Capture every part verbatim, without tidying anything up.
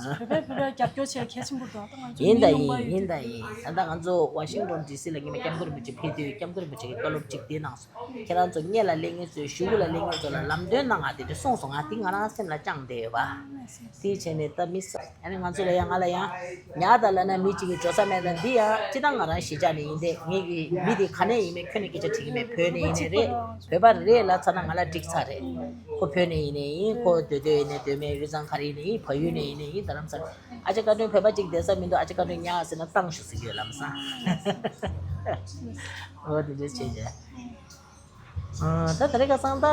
བོད་པས་བོད་པར་རྒྱབ་སྐྱོར་བྱེད་གལ་ཆེན་པོ་འདུག་ད་ང་ཚོ་ཡིན་ད་ཡིན་ཡིན་ད་ཡིན། ད་ལྟ་ང་ཚོ་ཝ་ཤིང་ཏོན་ཌི་སི་ལ་ཉི་མ་སྐྱབས་མགོན་རིན་པོ་ཆེ་ཕེབས་དུས་སྐྱབས་མགོན་རིན་པོ་ཆེ་གིས་བཀའ་སློབ་གཅིག་དེ་གནང་སོང་། ཁྱེད་རང་ཚོ་སྔོན་ལ་སླེབས་མཁན་ཚོས་གཞུག་གུ་ལ་སླེབས་མཁན་ཚོ་ལ་ལམ་སྟོན་གནང་ང་དེ་འདྲ་གསུངས་སོང་། ང་དེ་ང་རང་སེམས་ལ་བཅངས་བསྡད་ཡོད་པ། དེ་བྱས་ནས་ད་མི་ས་ཨ་ནི་ང་ཚོ་ལ་ཡང་ང་ལ་ཡང་ཉག་ད་ལབ་ན་མི་གཅིག་གིས་འགྲོ་ས་མེད་ད། འདི་ཡང་སྤྱི་བཏང་ང་རང་གཞིས་ཆགས་ནས་ཡིན་ཏེ། ངེད་ཀྱི་མི་དེ་ག་ནས་ཡིན་མིན་ཁྱོན་ནས་སྐད་ཆ་དྲིས་ཀྱི་མེད། བོད་ནས་ཡིན་ནའི་རེད། བོད་པ་རེད་ལབ་ཚར་ན་ང་ལ་འགྲིག་ཚར་རེད། ཁོ་བོད་ནས་ཡིན་ནའི་ཡིན། ཁོ་མདོ་སྟོད་ཡིན་ནའི་མདོ་སྨད་དབུས་གཙང་ག་རེ་ཡིན་ནའི་ཡིན། བལ་ཡུལ་ནས་ཡིན་ནའི་ཡིན། རྡ་རམ་ས་ལ། ཨ་ཅག་བཀའ་དྲིན་བོད་པ་གཅིག་བསྡད་ས་མི་འདུག་ཨ་ཅག་བཀའ་དྲིན་ཉག་ཟེར་ན་བཏང་ཤོག་ཟེར་གྱི་ཡོད་ལམ་སང་། འོ་དེ་འདྲ་བྱས་བྱས། ཨ། ད་ད་རེས་ཁ་སང་ད་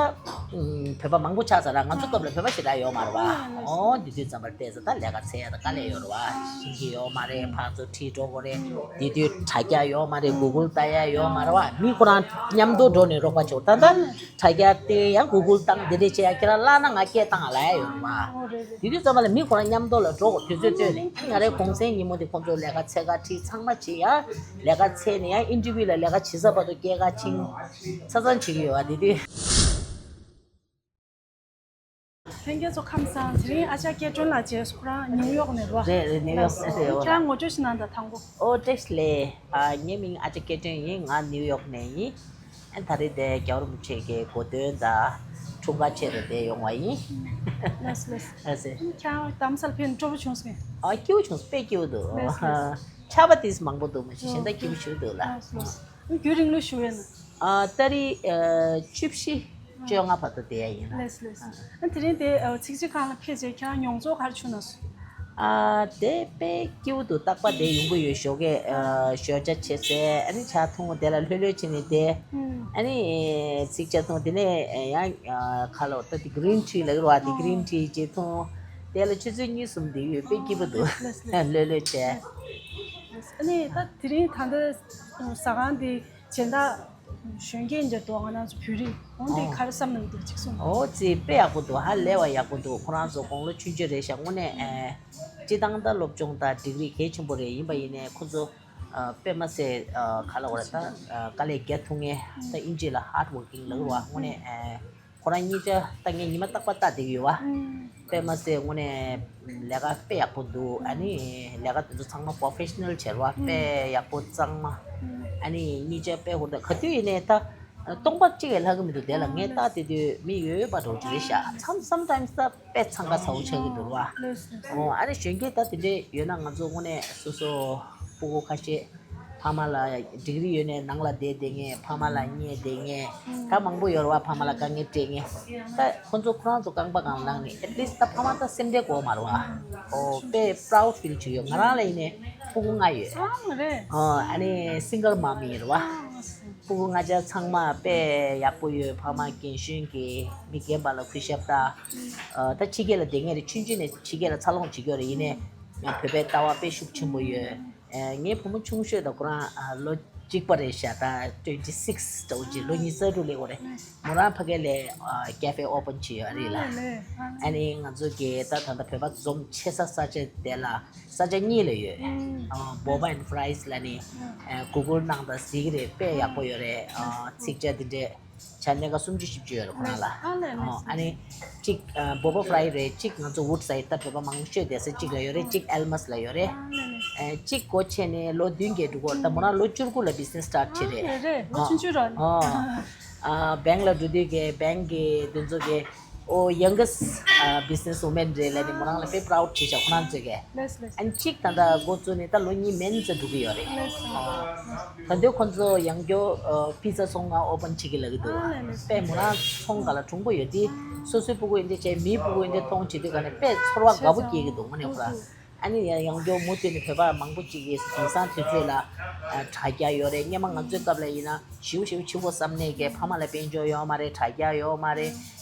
ཨུམ། བོད་པ་མང་པོ་ཆགས་ཚར་ར། ང་ཚོ་སྐབས་ལ་བོད་པ་ཞེ་དྲག་ཡོད་མ་རེད་བ། ཨོ་དེ་དུས་ཙམ་པར་བལྟས་ཚེ་ད་ལས་ཀ་འཚོལ་ཡ་ད་དཀའ་ལས་ཡོད་རེད་བ། ཤེས་ཀྱི་ཡོད་མ་རེད། ཕར་ཚུར་ཁྲིད་འགྲོ་དགོས་རེད། དེ་དུས་དྲ་རྒྱ་ཡོད་མ་རེད། གུ་གུལ་ལྟ་ཡ་ཡོད་མ་རེད་བ། མི་ཁོ་རང་མཉམ་དུ་འགྲོ་ནས་རོགས་པ་བྱེད། ད་ད་དྲ་རྒྱ་བལྟས་ཡང་གུ་གུལ་བཏང་དེ་འདྲས་བྱེད་ཡ། ཁྱེད་རང་བརླག་ན་ང་སྐད་བཏང་ལབ་ཡ་ཡོད་རེད་བ། དེ་དུས་ཙམ་པ་ལ་མི་ཁོ་རང་མཉམ་དུ་ལ་འགྲོ་དགོས་དུས་ཚོད་བཏོན་ནས། ང་རའི་གུང་སེང་ཉིན་མོ་དེ་ཁོང་ཚོ་ལས་ཀ་འཚོལ་ག་ཁྲིད། ཚང་མ་བྱེད་ཡ། ལས་ཀ་འཚོལ་ནས་ཡང་ཨིན་ཊར་བིའུ་ལ་ལས་ཀ་བྱེད་ས་བར་དུ་སྐྱེལ་ག་ཕྱིན། ཚ་ཚང་བྱེད་ཀྱི་ཡོད་པ་དེ་དུས། ལྷན་རྒྱས་ཚོ་ཁམས་བཟང་། དེ་རིང་ཨ་ཅག་སྐལ་སྒྲོན་ལགས་བཅས་སུ་ཁོ་རང་ཉིའུ་ཡོག་ནས་རེད་བ། རེད་རེད། ཉིའུ་ཡོག་ནས་རེད། ཁྱེད་རང་ངོ་སྤྲོད་ཞིག་གནང་དང་དང་པོ། ཨོ་བཀྲ་ཤིས་བདེ་ལེགས། ཨ། ངའི་མིང་ཨ་ཅག་སྐལ་སྒྲོན་ཡིན། ང་ཉིའུ་ཡོག་ནས་ཡིན། ཨ། ད་རེས་དེ་རྒྱལ་བ་རིན་པོ་ཆེ་གི་གོ་སྟོན་དང་འཁྲུངས་སྐར་ཆེད་དུ་དེ་ཡོང་བ་ཡིན། ལགས་སོ་ལགས་སོ། ལགས་སོ། ཁྱེད་རང་རྡ་རམ་ས་ལ་ཕེབས་ནས་སྤྲོ་པོ་བྱུང་སོང་ངས། ཨ། སྐྱིད་པོ་བྱུང་སོང་། དཔེ་སྐྱིད་པོ་འདུག་ལགས་སོ་ལགས་སོ། ཆར་པ་ཏོག་ཙམ་མང་པོ་འདུག་མ་གཞི་གཞན་དག་སྐྱིད་པོ་ཞེ་པོ་འདུག་ལགས། ལགས་སོ་ལགས་སོ། རྒྱུན་རིང་ལོས་བཞུགས་ཡོད་ན། ཨ། ཏ་རིག་ཨ། བཅུ་བཞི། བཅོ་ལྔ་བར་དུ་བསྡད་ཡ་ཡིན་ལ། ལགས་ལགས། ཨ། ཨ། དེ་རིང་དེ་ཨ། ཚིག་ཇི་ཁང་ལ་ཕེབས་རྗེས་ཁྱེད་རང་མྱོང་ཚོར་ག་རེ་བྱུང་ན་སོང་། ཨ། དེ་དཔེ་སྐྱིད་པོ་འདུག་རྟག་པར་བསྡད་ཡོང་གི་ཡོད། ཞོགས་ཀས་ཨ། ཞོགས་ཇ་བྱས་ཚེ་ཨ་ནི་ཇ་འཐུང་། དེ་ལ་ལྷོད་ལྷོད་བྱས་ནས་བསྡད། ཨ་ནི་ཚིག་ཇ་འཐུང་། དེ་ནས་ཡང་ཨ། ཁ་ལོ་ད་དེ་གི་རིན་ཊི་ལབ་ཀྱི་རེད་བ། དེ་གི་རིན་ཊི་ཅིག་འཐུང་། དེ་ལ་ཆུ་ཚོད་གཉིས་གསུམ་བསྡད་ཡོད། དཔེ་སྐྱིད་པོ་འདུག་ལྷོད་ལྷོད་བྱས། ཨ་ནི་ད་དེ་རིང་ད་ལྟ་ཟ་ཁང་དེ་སྦྱིན་བདག་གཞོན་སྐྱེས་འདྲ་འདུག་ང་རང་ཚོ་བོད་རིགས་འོང་དེ་ག་རེ་བསམ་གནང་འདུག་ཅིག་གསུངས། ཨོ་ཙི། དཔེ་ཡག་པོ་འདུག་ཧ་ལས་པ་ཡག་པོ་འདུག་ཁོ་རང་ཚོ་དགུང་ལོ་ཆུང་ཆུང་རེད་ཤག་དངོས་གནས་ཨེ། སྤྱི་བཏང་ད་སློབ་སྦྱོང་དང་ཌིག་རི་གལ་ཆེན་པོ་རེད། ཡིན་པ་ཡིན་ནའི་ཁོ་ཚོ་ཨ། དཔེ་མ་ཟད་ཨ། ག་ལབ་དགོས་རེད། ད་ཨ། དཀའ་ལས་རྒྱག་ཐུབ་མཁན། ད་དབྱིན་ཇི་ལ་ཧརཌ་ཝོར་ཀིང་ལབ་ཀྱི་རེད་བ། དངོས་གནས་ཨེ། ཁོ་རང་གཉིས་ཆ་ད་ངས་ཉི་མ་རྟག་པར་ལྟ་བསྡད་ཀྱི་ཡོད་བ། དཔེ་མ་ཟད་དངོས་གནས་ལས་ཀ་དཔེ་ཡག་པོ་འདུག་ཨ་ནི་ལས་ཀ་དེ་ཚོ་ཚང་མ་པོ་རོ་ཕེ་ཤི་ནལ་བྱས་རེད་བ། དཔེ་ཡག་པོ་གཙང་མ། ཨ་ནི་གཉིས་ཆ་དཔེ་ཧུར་ཐག་ག་དུས་ཡིན་ནའི་ད་སྟོང་པ་གཅིག་ཡང་ལྷག་གི་མི་འདུག་དེ་ལ་ངས་ལྟ་བསྡད་དུས་མི་ཡོད་པ་འདྲ་བོ་ཅིག་རེད་ཤག Some- sometimes ད་དཔེ་འཚང་ཁ་ཚ་བོ་ཆགས་ཀྱི་འདུག་རེད་བ། ཨོ། ཨ་ནི་གཞོན་སྐྱེས་ད་དེ་འདྲས་ཡོད་ན་ང་ཚོ་དངོས་གནས་སོ་སོ་ཕྲུ་གུ་ཁ་ཤས། ཕ་མ་ལ་ཌིག་རི་ཡོད་ནའི་ནང་ལ་བསྡད་བསྡད་མཁན། ཕ་མ་ལ་བརྙས་བསྡད་མཁན་ད་མང་པོ་ཡོད་རེད་བ། ཕ་མ་ལ་དཀའ་ངལ་སྤྲད་མཁན། ད་ཁོ་ཚོ་ཁོ་རང་ཚོ་རྐང་པ་སྒང་ལངས་ནས་ཨེཊ་ལིསཊ་ད་ཕ་མ་ད་སེམས་ཁྲལ་དགོས་མ་རེད་བ། ཨོ་དཔེ་པ་རའུཌ་ཕིལ་བྱེད་ཀྱི་ཡོད། ང་རང་ལ་ཡིན་ནའི་ཕྲུ་གུ་ལྔ་ཡོད། ཨོ་ཨ་ནི་སིང་གལ་མམ་ཡིན་རེད་བ། ཕྲུ་གུ་ལྔ་ཆ་ཚང་མ་དཔེ་ཡག་པོ་ཡོད། ཕ་མ་རྒན་གཞོན་གྱི་མི་རྒན་པ་ལ་གུས་ཞབས་དང་། ད་ཕྱི་རྒྱལ་ལ་བསྡད་མཁན་རེད། ཆུང་ཆུང་ནས་ཕྱི་རྒྱལ་ལ་འཚར་ལོངས་བྱེད་ཀྱི་ཡོད་རེད། ཡིན་ནའི་ཡང་བོད་པའི་ལྟ་བ་དཔེ་ཤུགས་ཆེན་པོ་ཡོད། ཨ། ངའི་བུ་མོ་ཆུང་ཤོས་དང་ཁོ་རང་ཨ། ལོ་གཅིག་པ་རེད་ཤག་ད་ཊུ་ཝེན་ཊི་སིགས་འདྲ་བོ་ཅིག་ལོ་ཉི་ཤུ་རྩ་དྲུག་སླེབས་ཡོད་རེད། མོ་རང་ཕ་གི་ལ་ཨ། ཀེ་ཧྥེ་ཨོ་པན་བྱས་ཡོད་རེད་ལ། ཨ་ནི་ང་ཚོ་གི་ད་ད་ལྟ་བོད་པ་འཛོམས་ཆེ་ས་ས་ཆ་དེ་ལ་ས་ཆ་གཉིས་ལ་ཡོད། ཨ། བོ་བ་ཨེན་ཕ་རའི་སི་ལབ་ནི། ཨ། གུ་གུལ་གནང་དང་གཟིགས་རེད། དཔེ་ཡག་པོ་ཡོད་རེད། ཨ། ཚིག་ཇ་དེ་འདྲས། ཇ་སྣེ་ཁ་སུམ་ཅུ་བཞི་བཅུ་ཡོད་རེད་ཁོ་རང་ལ། ཨ་ལས་ལས། ཨོ་ཨ་ནི་གཅིག་ཨ། བོ་བ་ཕ་རའི་རེད། གཅིག་ང་ཚོ་ཝུཌ་སའིཌ་ད་བོད་པ་མང་ཤོས་བསྡད་ས་གཅིག་ལ་ཡོད་རེད། གཅིག་ཨེལ་མ་སི་ལ་ཡོད་རེད། ཨ་ལས་ལས། ཨ་གཅིག་སྒོ་ཕྱེ་ནས་ལོ་བདུན་བརྒྱད་འགྲོ་གི་ཡོད་རེད། ད་མོ་རང་ལོ་བཅུ་དགུ་ལ་བི་ཛི་ནེ་སི་སི་ཊར་ཊི་བྱས་རེད། ཨ་ལས་རེད། ལོ་ཨོ་ཆུང་ཆུང་རང་ནས། ཨོ་ཨ་བེང་ལ་འགྲོ་དུས་ཀྱི་བེང་གི་དེ་ཚོ་གི་ཨོ་ཡང་གེ་སི་ཨ། བི་ཛི་ནེ་སི་ཝུ་མེན་རེད་ལབ་ནས་མོ་རང་ལ་དཔེ་པ་རའུཌ་བྱས་ཤག་ཁོ་རང་ཚོས་ཀྱི། ལགས་ལགས། ཨ་ནི་གཅིག་ད་ལྟ་འགོ་བཙུགས་ནས་ད་ལོ་གཉིས་མན་ཙམ་འགྲོ་གི་ཡོད་རེད། ལགས་སོ། ད་དུང་ཁོ་ཚོ་ཡང་བསྐྱར་ཨ། པི་ཛ་ཚོང་ཁང་ཨོ་པན་བྱེད་ཀྱི་ལབ་ཀྱི་འདུག་ཨ་ལས་ལས། དཔེ་མོ་རང་ཚོང་ག་ལ་གྲུང་པོ་ཡོད་དེ། སོ་སོའི་ཕྲུ་གུ་ཡིན་དེ་བྱས། མིའི་ཕྲུ་གུ་ཡིན་དེ་མཐོང་བྱེད་དུས་ག་ནས་དཔེ་ཚོར་བ་དགའ་པོ་སྐྱེ་གི་འདུག་དངོས་གནས་ཁོ་རང་། ཨ་ནི་ཡང་ཡང་བསྐྱར་མུ་མཐུད་ནས་བོད་པ་མང་པོ་ཅིག་གིས་དེང་སང་དུས་ཚོད་ལ་ཨ། དྲ་རྒྱ་ཡོད་རེད། སྔོན་མ་ང་ཚོའི་སྐབས་ལ་ཡིན་ན་ཞེ་པོ་ཞེ་པོ་ཕྱི་པོ་བསམ་ནས་ཀྱི་ཕ་མ་ལ་དཔལ་འབྱོར་ཡོད་མ་རེད། དྲ་རྒྱ་ཡོད་མ་རེད།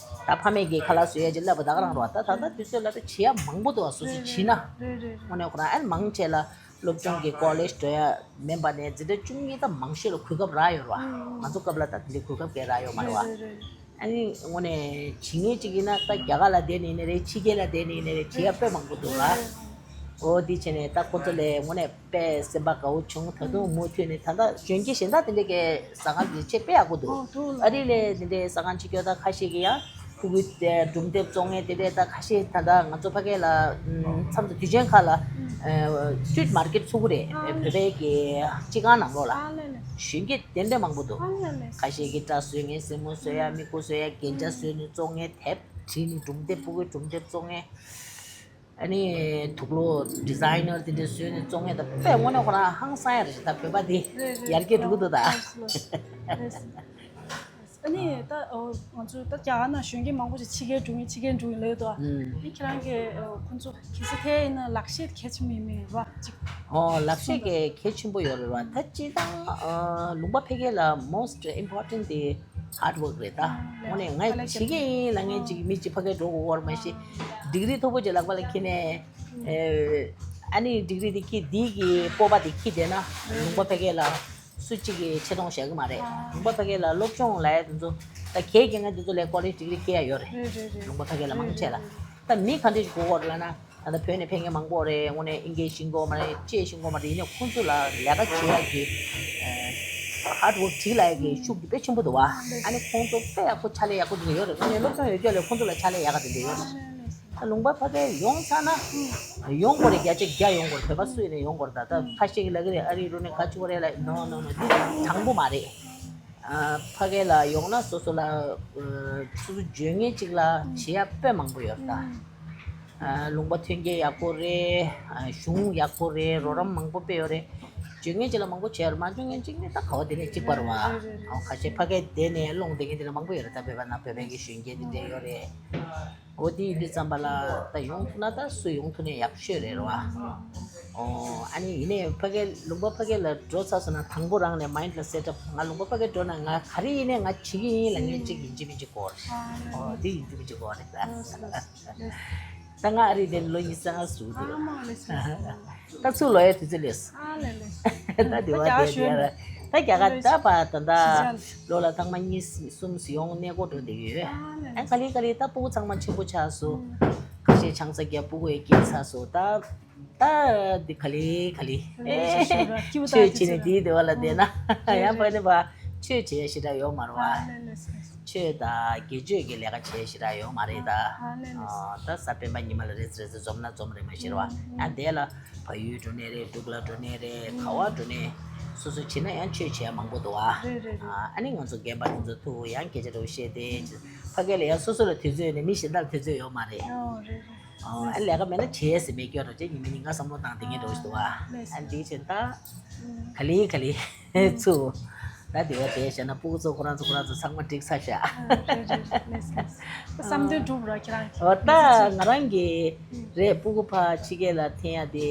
ད་ཕ་མས་ཀྱིས་ཁ་ལག་བཟོ་ཡ་ཅིག་བསླབས་པ་ད་ག་རང་རེད་བ། ད་ད་ལྟ་དུས་ཚོད་ལ་ད་བྱེད་ཡ་མང་པོ་འདུག་བ། སོ་སོས་བྱེད་ན། རེད་རེད། དངོས་གནས་ཁོ་རང་ཨ་ནི་མང་ཆེ་ལ་སློབ་སྦྱོང་གི་ཀོ་ལེཇ་འགྲོ་ཡ་མིན་པ་ནས་འཛིན་གྲྭ་བཅུ་གཉིས་ད་མང་ཤོས་ལ་གོ་སྐབས་རག་ཡོད་རེད་བ། ང་ཚོ་སྐབས་ལ་ད་དེ་འདྲའི་གོ་སྐབས་གང་རག་ཡོད་མ་རེད་བ། རེད་རེད་རེད། ཨ་ནི་དངོས་གནས་བྱེད་མཁན་ཅིག་ཡིན་ན་ད་རྒྱ་གར་ལ་བསྡད་ནས་ཡིན་ནའི་རེད། ཕྱི་རྒྱལ་ལ་བསྡད་ནས་ཡིན་ནའི་རེད། བྱེད་ཡ་དཔེ་མང་པོ་འདུག་ལ། འོ་དེ་བྱས་ནས་ད་ཁོ་ཚོ་ལ་དངོས་གནས་དཔེ་སེམས་པ་དགའ་བོ་བྱུང་། ད་དུང་མུ་མཐུད་ནས་ད་ལྟ་གཞོན་སྐྱེས་གཞན་དག་དེ་འདྲས་ཀྱི་ཟ་ཁང་གི་ཆེད་དཔེ་ཡག་པོ་འདུག་ཨོ་འདུག་ལ། ཨ་རི་ལ་དེ་འདྲའི་ཟ་ཁང་ཕྱི་སྐྱོད་ད་ཁ་ཤས་ཀྱིས་ཡང་ ཕྲུ་གུའི་སྒྲུང་དེབ་བཙོང་མཁན་དེ་འདྲས། ད་ཁ་ཤས་ད་ལྟ་ང་ཚོ་ཕ་གི་ལ་མཚམས་དང་དུས་ཆེན་ཁག་ལ་སི་ཊི་རིཊ་མར་ཀེཊ་ཚུགས་ཀྱི་རེད། བོད་པའི་གི་སྤྱི་ཁང་ནང་ལོགས་ལ། གཞོན་སྐྱེས་དེ་འདྲས་མང་པོ་འདུག་ཁ་ཤས་ཀྱིས་སྐྲ་བཟོས་མཁན། སེན་མོ་བཟོས་ཡ། མིག་ཁུ་བཟོས་ཡ། རྒྱན་ཆ་བཟོས་ནས་བཙོང་མཁན། དེབ་བྲིས་ནས་སྒྲུང་དེབ། ཕྲུ་གུའི་སྒྲུང་དེབ་བཙོང་མཁན། ཨ་ནི་དུག་ལོག་ཌི་ཛའི་ནར་དེ་འདྲས་བཟོས་ནས་བཙོང་མཁན་དང་། དཔེ་དངོས་གནས་ཁོ་རང་ཧང་སང་ཡ་རེད། ད་བོད་པ་འདི་རེད་རེད། ཡར་རྒྱས་འགྲོ་གི་འདུག་ད། ལགས་སོ་ལགས་སོ། ཨ་ནི་ད་ཨོ་ང་ཚོ་ད་རྒྱ་གར་ནང་གཞོན་སྐྱེས་མང་པོ་ཞིག་ཕྱི་རྒྱལ་འགྲོ་མཁན། ཕྱི་རྒྱལ་འགྲོ་མཁན་ལབ་ཡོད་དོ། ཨ་ནི་ཁྱེད་རང་གིས་ཨོ་ཁོང་ཚོ་གལ་སྲིད་ཐད་ཡིན་ན་ལག་ཤེས་གལ་ཆེན་པོ་ཡིན་མིན་རེད་པ། ཅིག་ཨོ་ལག་ཤེས་ཀྱི་གལ་ཆེན་པོ་ཡོད་རེད་པ། ད་སྤྱིར་བཏང་ཨ་ལུང་པ་ཕ་གི་ལ་most important དེ་ཧར་ཌི་ཝརཀ་རེད་ད། དངོས་གནས་ང་བྱེད་ཀྱི་ཡིན་ལབ་མཁན་ཅིག་མི་གཅིག་ཕ་གིར་འགྲོ་དགོས་ཀྱི་ཡོད་རེད་མ་གཞི། ཌིག་རི་མཐོ་པོ་ཅིག་ལག་པ་ལ་འཁྱེར་ནས། ཨ་ནི་ཌིག་རི་དེ་འཁྱེར། འདི་གི་སྤོབས་པ་དེ་འཁྱེར་བསྡད་ན། ལུང་པ་ཕ་གི་ལ་སུ་གཅིག་གིས་ཆེ་མཐོང་བཞག་གི་མ་རེད། ལུང་པ་ཕ་གི་ལ་སློབ་སྦྱོང་ལབ་ཡ་དེ་ཚོ། ད་གལ་ཆེ་མཁན་དེ་ཚོ་ལ་ཀོ་ལེཇ་ཌིག་རི་འཁྱེར་ཡ་ཡོད་རེད། ལུང་པ་ཕ་གི་ལ་མང་ཆེ་ལ། ད་མི་ག་འདྲ་ཞིག་དགོས་ཀྱི་ཡོད་རེད་ལབ་ན། ད་ལྟ་བོད་ནས་ཕེབས་མཁན་མང་པོ་རེད། དངོས་གནས་ཨིན་སྐད་ཤེས་ཀྱི་ཡོད་མ་རེད། ཅི་ཤེས་ཀྱི་ཡོད་མ་རེད། ཡིན་ནའི་ཁོང་ཚོ་ལ་ལས་ཀ་བྱེད་ཡག་གི་ཧར་ཌི་ཝརཀ་བྱེད་ལབ་ཡག་གི་ཤུགས་དེ་དཔེ་ཆེན་པོ་འདུག་བ། ཨ་ནི་ཁོང་ཚོ་དཔེ་ཡག་པོ་ཕྱག་ལས་ཡག་པོ་འདི་འདྲ་ཡོད་རེད། དངོས་གནས་སློབ་སྦྱོང་ཡོད་ཀྱོག་ལ་ཁོང་ཚོ་ལ་ཕྱག་ལས་ཡག་ག་དེ་འདྲ་ཡོད་རེད། ད་ལུང་པ་ཕ་གིར་ཡོང་ཚར་ན་ཡོང་དགོས་རེད། བརྒྱ་ཆ་བརྒྱ་ཡོང་དགོས་རེད། བོད་པ་སུ་ཡིན་ནའི་ཡོང་དགོས་རེད། ད་ད་ཁ་ཤས་ཀྱིས་ལབ་ཀྱི་རེད། ཨ་རིར་འགྲོ་ནས་ག་བྱེད་དགོས་རེད་ལབ། ནོ་ནོ་ནོ། འདི་དྲང་པོ་མ་རེད། ཨ་ཕ་གི་ལ་ཡོང་ན་སོ་སོ་ལ་ཨ་སོ་སོ་འཇོན་མཁན་ཅིག་ལ་བྱེད་ཡག་དཔེ་མང་པོ་ཡོད་རེད་ད། ཨ་ལུང་པ་ཐོན་སྐྱེད་ཡག་པོ་རེད། ཨ་གཞུང་ཡག་པོ་རེད། རོགས་རམ་མང་པོ་དཔེ་ཡོད་རེད། འཇོན་མཁན་ཅིག་ལ་མང་པོ་བྱས་རེད། མ་འཇོན་མཁན་ཅིག་ནི་ད་ག་བ་དེ་ནས་གཅིག་པ་རེད་བ། རེད་རེད་རེད། ཨ་ཁ་ཤས་ཕ་གིར་བསྡད་ནས་སློང་བསྡད་མཁན་དེ་འདྲ་མང་པོ་ཡོད་རེད། ད་བོད་པ་ནང་བོད་པའི་གི་གཞོན་སྐྱེས་དེ་འདྲ་ཡོད་རེད། འོ་དེ་ཡིན་དུས་ཙམ་པ་ལ་ད་ཡོང་ཐུབ་ན་ད་སུ་ཡོང་ཐུབ་ན་ཡག་ཤོས་རེད་རེད་བ། ཨོ་ཨ་ནི་ཡིན་ནའི་ཕ་གི་ལུང་པ་ཕ་གི་ལ་འགྲོ་ཚར་སོང་ན་དང་པོ་རང་ནས་མའིན་ཌི་ལ་སེ་ཊི་ཨབ། ང་ལུང་པ་ཕ་གི་འགྲོ་ན་ང་ག་རེ་ཡིན་ནའི་ང་བྱེད་ཀྱི་ཡིན་ལབ་མཁན་ཅིག་ཡིན་གཅིག་མིན་གཅིག་དགོས་རེད། ཨོ་དེ་ཡིན་གཅིག་མིན་གཅིག་དགོས་རེད་ད། ད་ང་ཨ་རི་དེ་ལོ་ཉི་ཤུ་རྩ་ལྔ་ཟུག་འདུག་ཨ་མ་ལེ་སོ། ད་ཚུར་ལོག་ཡའི་དུས་ཚོད་སླེབས་སོང་། ཨ་ལེ་ལེ། ད་དེ་བ་དེ་དེ་ར། ད་རྒྱ་གར་ད་བ་ད་ད་ལོ་ལ་ཐེངས་མ་གཉིས་གསུམ་ཡོང་གནས་སྐོར་འགྲོ་བསྡད་ཡོད། ཨ་ལེ། ཨ་ག་ལེ་ག་ལེ་ད་སྤུ་གུ་ཚང་མ་ཆེན་པོ་ཆགས་སོང་། ཁ་ཤས་ཆང་ས་བརྒྱབ། སྤུ་གུ་ཡང་སྐྱེས་ཚར་སོང་། ད་ད་དེ་ག་ལེ་ག་ལེ། ཆོས་བྱས་ནས་དེའི་དེ་བ་ལ་བསྡད་ན་ཡང་ཕ་ནི་བ་ཆོས་བྱེད་ཡ་ཞེ་དྲག་ཡོད་མ་རེད་བ། ཆོས་དང་དགེ་ཆོས་ཀྱི་ལས་ཀ་བྱེད་ཞེ་དྲག་ཡོད་མ་རེད་ད། ཨ་ལེ་ལེ། ཨ་ད་གཟའ་སྤེན་པ་ཉི་མ་ལ་རེ་ཙམ་རེ་ཙམ་འཛོམས་ན་འཛོམས་རེད། མ་གཞི་རེད་བ། ཨ་དེ་ལ་བལ་ཡུལ་འགྲོ་ནའི་རེད། འབྲུག་ལ་འགྲོ་ནའི་རེད། ག་བ་འགྲོ་ནའི་སོ་སོ་བྱེད་ན་ཡང་ཆོས་བྱེད་ཡ་མང་པོ་འདུག་བ། རེད་རེད་རེད། ཨ་ནི་ང་ཚོ་རྒན་པ་དེ་ཚོ་ཐུག་ཡང་སྐད་ཆ་འདྲ་བོ་བཤད་དེ། ཕ་གི་ལ་ཡང་སོ་སོ་ལ་དུས་ཚོད་ཡོད་ནའི་མི་གཞན་དག་ལ་དུས་ཚོད་ཡོད་མ་རེད། ཨོ་རེད་རེད། ཨ་ལས་ཀ་མེད་ན་བྱེད་ཡས་ཟེར་མེད་སྐྱོ་རོ་ཅེས་ཉི་མ་ཉིན་གང་བསམ་བློ་བཏང་བསྡད་མཁན་འདྲ་བོ་ཞིག་འདུག་བ། ཨ་འདིའི་ཕྱིར་ད་ག་ལེ་ག་ལེ་ཚུ། ད་དེ་བ་དེ་བྱས་ན་སྤུ་གུ་ཚོ་ཁོ་རང་ཚོ་ཁོ་རང་ཚོ་ཚང་མ་འགྲིག་ཚར་ཤག་ཨ་རེད་རེད་རེད། ལགས་ལགས། བསམ་དོན་འགྲུབ་ར་ཁྱེད་རང་གི། འོ་ད་ང་རང་གི་རེད། སྤུ་གུ་ཕ་ཕྱི་རྒྱལ་ལ་འཐེན་ཡ་དེ།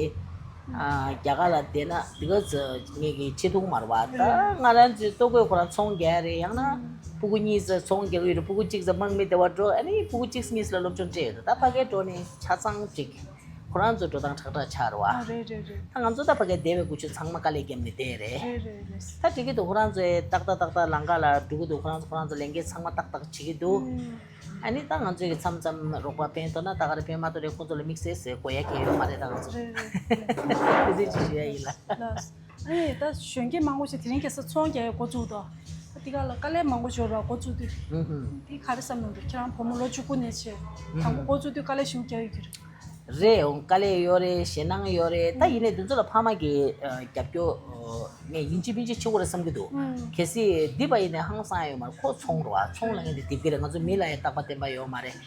ཨ་རྒྱ་གར་ལ་བསྡད་ན་འདི་ག་ཚོད་ངས་ཀྱི་བྱེད་ཐུབ་ཀྱི་མ་རེད་བ། ད་ང་རང་ཚོའི་ལྟོ་གོས་ཁོ་རང་ཚོང་རྒྱག་ཡ་རེད། ཡང་ན་སྤུ་གུ་གཉིས་ཚོ་ཚོང་རྒྱག་གི་ཡོད་རེད། སྤུ་གུ་གཅིག་ཚོ་དམག་མི་སྡེ་བ་འགྲོ། ཨ་ནི་སྤུ་གུ་གཅིག་གཉིས་ལ་སློབ་སྦྱོང་སྤྲད་ཡོད། ད་ཕ་གིར་འགྲོ་ནས་ཆ་ཚང་གཅིག་ཁོ་རང་ཚོ་འགྲོ་སྟངས་ཁྲག་ཁྲག་ཆགས་རེད་བ། ཨ་རེད་རེད་རེད། ད་ང་ཚོ་ད་ཕ་གིར་བསྡད་པའི་སྐུ་མཁྱེན་ཚང་མ་དཀའ་ལས་བརྒྱབ་ནས་བསྡད་རེད། རེད་རེད་རེད། ད་འགྲིག་གི་འདུག་ཁོ་རང་ཚོ་ཏག་ཏག་ཏག་ཏག་ལམ་ཁ་ལ་འགྲོ་གི་འདུག་ཁོ་རང་ཚོ་ཁོ་རང་ཚོ་ལས་འགན་ཚང་མ་ཏག་ཏག་བྱེད་ཀྱི་འདུག་ཨ་ནི་ད་ང་ཚོས་ཀྱི་མཚམས་མཚམས་རོགས་པ་ཕན་ཐོགས་ན་ད་ག་རེ་ཕན། མ་ཐོགས་རེད། ཁོང་ཚོ་ལ་དམིགས་བསལ་ཟེར་དགོས་ཡ་གང་ཡོད་མ་རེད། ད་ང་ཚོ་རེད་རེད། དེ་འདྲ་ཅིག་ཞུ་ཡ་ཡིན་ལ། ལགས། ཨ་ནི་ད་གཞོན་སྐྱེས་མང་པོ་ཞིག་དེ་རིང་ཁ་སང་ཚོང་རྒྱག་ཡ་འགོ་བཙུགས་འདུག་ཨ་དེ་ག་ལ་དཀའ་ལས་མང་པོ་ཞིག་ཡོད་རེད་བ། འགོ་བཙུགས་དུས། ཧུམ་ཧུམ། དེ་ག་རེ་བསམ་གྱི་འདུག་ཁྱེད་རང་བུ་མོ་ལོ་བཅུ་དགུ་ནས་བྱས། དང་པོ་འགོ་བཙུགས་དུས་དཀའ་ལས་ཞེ་པོ་རྒྱག་ཡོད་ཀྱི་རེད། རེད། འོང་དཀའ་ལས་ཡོད་རེད། ཞེད་སྣང་ཡོད་རེད། ད་ཡིན་ནའི་འདི་ཚོ་ལ་ཕ་མ་གི་ཨ་རྒྱབ་སྐྱོར་ཨ་ངས་ཡིན་གཅིག་མིན་གཅིག་བྱེད་དགོས་རེད་བསམ་གྱི་འདུག་ཨང་། གལ་སྲིད་འདི་པ་ཡིན་ནའི་ཧང་སང་ཡོད་མ་རེད། ཁོ་ཚོང་རེད་བ། ཚོང་ལབ་མཁན་དེ་འདི་གི་རེད། ང་ཚོ་མི་ལ་ཡང་རྟག་པ་བརྟན་པ་ཡོད་མ་རེད།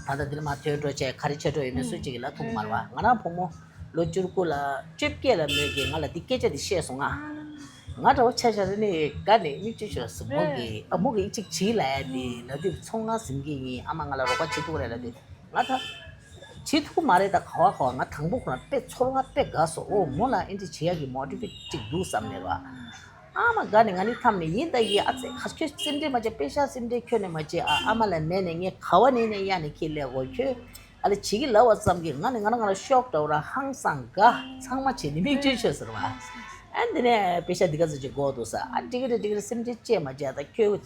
ད་ལྟ་འདི་ལ་མར་ཐོན་འགྲོ་བྱས་ག་རེ་བྱེད་འགྲོ་ཡོད་མེད་སུ་གཅིག་གིས་ལབ་ཐུབ་ཀྱི་མ་རེད་བ། ང་རང་བུ་མོ་ལོ་བཅུ་དགུ་ལ་བཅོ་བརྒྱད་ལ་མོས་ཀྱིས་ང་ལ་འདི་སྐད་ཆ་འདི་བཤད་སོང་ང་། ང་འདྲ་བོ་ཆ་བཞག་ནས་དགའ་ནས་མིག་ཆུ་ཤོར་སོང་། མོ་གིས་ཨ་མོ་གིས་ཅིག་བྱིས་ལབ་ཡ་དེ་ལབ་དུས་ཚོང་ང་ཟིན་གྱི་ཡིན། ཨ་མ་ང་ལ་རོགས་པ་བྱེད་ཐུབ་ཀྱི་རེད་ལབ་དུས། ང་ད་བྱེད་ཐུབ་མ་རེད། ད་ག་བ་ག་བ་ང་དང་པོ་ཁོ་རང་དཔེ་ཚོར་བ་དཔེ་དགའ་སོང་། ཨོ་མོ་ལ་ཨེ་འདྲ་བྱེད་ཡག་གི་མོ་ཊི་ཝེ་ཊི་ཅིག་འདུག་བསམ་ནས་ར། ཨ་མ་དགའ་ནས་ང་ནི་འཐམས་ནས་ཡིན་ད་ཡིན། ཨ་ཙེ་ཁ་ཁྱོད་སེམས་ཁྲལ་མ་བྱེད། པེ་ཤག་སེམས་ཁྲལ་ཁྱོན་ནས་མ་བྱེད། ཨ་ཨ་མ་ལ་མེད་ནས་ངས་ག་བ་ནས་ནས་གཡར་ནས་ཁྱེར་སླེབས་དགོས། ཁྱོད་ཨ་ལ་བྱེད་ཀྱི་ལབ་པ་ཙམ་གྱིས་ང་ནི་ང་རང་ང་རང་ཤོག་འདྲ་བོ་ར་ཧང་སང་དགའ། ཚང་མ་བྱེད་ནས་མིག་ཆུ་ཤོར་ཟེར་བ། ཨ་འདི་ནས་པེ་ཤག་འདི་ག་ཚོད་ཅིག་དགོས་འདུག་ཟེར། ཨ་འགྲིག་གི་རེད་འགྲིག་གི་རེད། སེམས་ཁྲལ་ཅིག་མ་བྱེད། ད་ཁྱོད།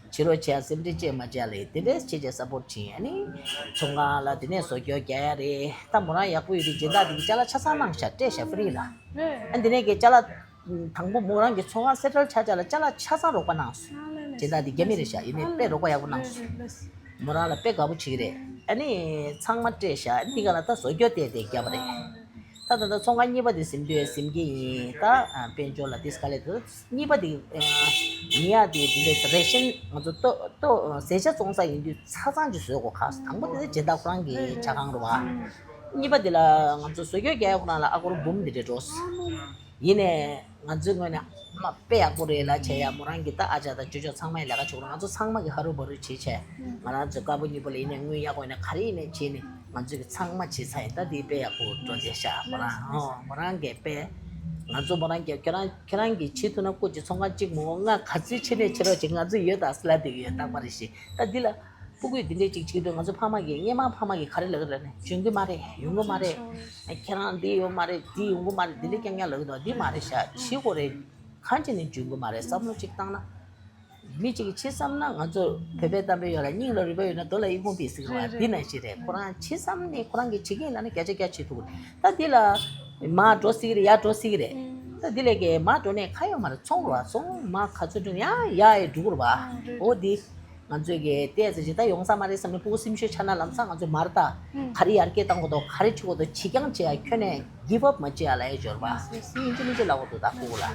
བྱེད་རོགས་བྱས། སེམས་ཁྲལ་ཅིག་མ་བྱས་ལེ། དེ་འདྲས་བྱས་བྱས་སཔོར་ཊི་བྱེད། ཨ་ནི་ཚོང་ཁང་ལ་དེ་ནས་བཟོ་བཅོས་རྒྱག་ཡ་རེད། ད་མོ་རང་ཡག་པོ་ཡོད་དུས་སྦྱིན་བདག་དེ་གི་ཅ་ལག་ཆ་ཚང་གནང་ཤག་སྤྲད་ཤག་ཧྥི་རི་ལ། རེད། ཨ་འདི་ནས་གི་ཅ་ལག་དང་པོ་མོ་རང་གི་ཚོང་ཁང་སེ་ཊལ་ཆགས་ཆགས་ལ་ཅ་ལག་ཆ་ཚང་རོགས་པ་གནང་སོང་། ཨ་ལེ་ལེ། སྦྱིན་བདག་དེ་རྒྱ་མི་རེད་ཤག་ཡིན་ནའི་དཔེ་རོགས་པ་ཡག་པོ་གནང་སོང་། རེད་རེད། མོ་རང་ལ་དཔེ་དགའ་པོ་བྱེད་ཀྱི་རེད། ཨ་ནི་ཚང་མ་སྤྲད་བཞག་འདི་ག་ལ་ད་བཟོ་བཅོས་བལྟས་ཏེ་བརྒྱབ་པ་རེད། ད་ད་ལྟ་ཚོང་ཁང་གཉིས་པ་དེ་ཟིན་དུས་ཟིན་གྱི་ཡིན། ད་དཔལ་འབྱོར་ལ་དེ་ག་ལས་ད་གཉིས་པ་དེ་ཉེ་ཡག་དེ་དེ་འདྲ་རེ་ཞན་ང་ཚོ་ལྟོ་ལྟོ་བཟས་བྱ་བཙོང་ས་ཡིན་དུས་ཆ་ཚང་ཅིག་བཟོས་དགོས། ཁག་དང་པོ་དེ་ད་སྦྱིན་བདག་ཁོ་རང་གི་ཇ་ཁང་རེད་བ། གཉིས་པ་དེ་ལ་ང་ཚོ་བཟོ་བཅོས་རྒྱག་ཡག་ཁོ་རང་ལ་ཨ་སྒོར་འབུམ་དེ་འདྲ་འགྲོ། ཡིན་ནའི་ང་ཚོའི་ངོས་ནས་མ་དཔེ་ཡག་པོ་རེད་ལབ་བྱས་ཡ། མོ་རང་གི་ད་ཨ་ཅག་དང་ཅོ་ཅོ་ཚང་མས་ལས་ཀ་བྱེད་ཀྱི་རེད། ང་ཚོ་ཚང་མ་གི་ཧ་རུ་བ་རུ་བྱེད་བྱས་ང་རང་ཚོའི་དཀར་པོ་གཉིས་པོ་ལ་ཡིན་ནའི་དངུལ་གཡར་དགོས་ན་ག་རེ་ཡིན་ནའི་བྱས་ནས་ང་ཚོས་གི་ཚང་མ་བྱས་ཚར་ཡིན། ད་དེ་དཔེ་ཡག་པོ་འགྲོ་བསྡད་ཤག་མོ་རང་ཨོ་མོ་རང་གིས་དཔེ་ང་ཚོ་མོ་རང་གིས་ཁྱེད་རང་ཁྱེད་རང་གིས་བྱེད་ཐུབ་ན་སྐུ་མཁྱེན་ཚོང་ཁང་གཅིག་མ་འོངས་ང་ག་ཚོད་བྱེད་ནས་བྱེད་རོགས་བྱེད། ང་ཚོ་ཡོད་ད་ཟེར་ལབ་བསྡད་ཀྱི་ཡོད། རྟག་པར་རེ་བཞིན་ད་འདི་ལ། སྤུ་གུས་འདི་འདྲས་ཅིག་བྱེད་དུས་ང་ཚོ་ཕ་མ་གིས་སྔས་མ་ཕ་མ་གིས་ག་རེ་ལབ་ཀྱི་རེད་ན། འཇོན་གི་མ་རེད། ཡོང་གི་མ་རེད། ཁྱེད་རང་འདི་ཡོང་མ་རེད། འདི་ཡོང་གི་མ་རེད། འདི་འདྲས་རྐྱང་རྐྱང་ལབ་ཀྱི་འདུག་འདི་མ་རེད་ཤག་བྱེད་དགོས་རེད། གང་བྱས་ནས་འཇོན་གི་མ་རེད། བསམ་བློ་ཅིག་བཏང་ན། མི་གཅིག་གིས་བྱེད་བསམ་ན་ང་ཚོ་བོད་པའི་གཏམ་དཔེ་ཡོད་ར། སྙིང་ལ་རུས་པ་ཡོད་ན་རྡོ་ལ་ཨི་ཁུང་ཕིག་ཟེར་གི་རེད་བ། འདི་ནང་བཞིན་རེད། ཁོ་རང་བྱེད་བསམ་ནས་ཁོ་རང་གིས་བྱེད་ཀྱི་ཡིན་ལབ་ན་བརྒྱ་ཆ་བརྒྱ་བྱེད་ཐུབ་གི་རེད། ད་འདི་ལ་མར་འགྲོ་སྲིད་ཀྱི་རེད། ཡར་འགྲོ་སྲིད་ཀྱི་རེད། ད་འདི་ལས་ཀྱི་མར་འགྲོ་ནས་ཁ་ཡོད་མ་རེད། ཚོང་རེད་བ། ཚོང་མར་ག་ཚོད་འགྲོ་ཡང་ཡར་ཡར་འགྲོ་གི་རེད་བ། འོ་འདི། ང་ཚོས་ཀྱི་བལྟས་ཚེ་ཇི་ལྟར་ཡོང་ས་མ་རེད་བསམ་ནས་སྤུ་གུ་སེམས་ཤུགས་ཆག་ན་ལམ་སང་ང་ཚོས་མར་ལྟ། ག་རེ་ཡར་རྒྱས་གཏང་དགོས་འདུག་ག་རེ་བྱེད་དགོས་འདུག་བྱེད་རྐྱང་བྱེད་ཡ། ཁྱོན་ནས་give up མ་བྱེད་ཡ་ལབ་ཡ་འབྱོར་བ། ཡིན་གཅིག་མིན་གཅིག་ལབ་དགོས་འདུག་ད་སྤུ་གུ་ལ།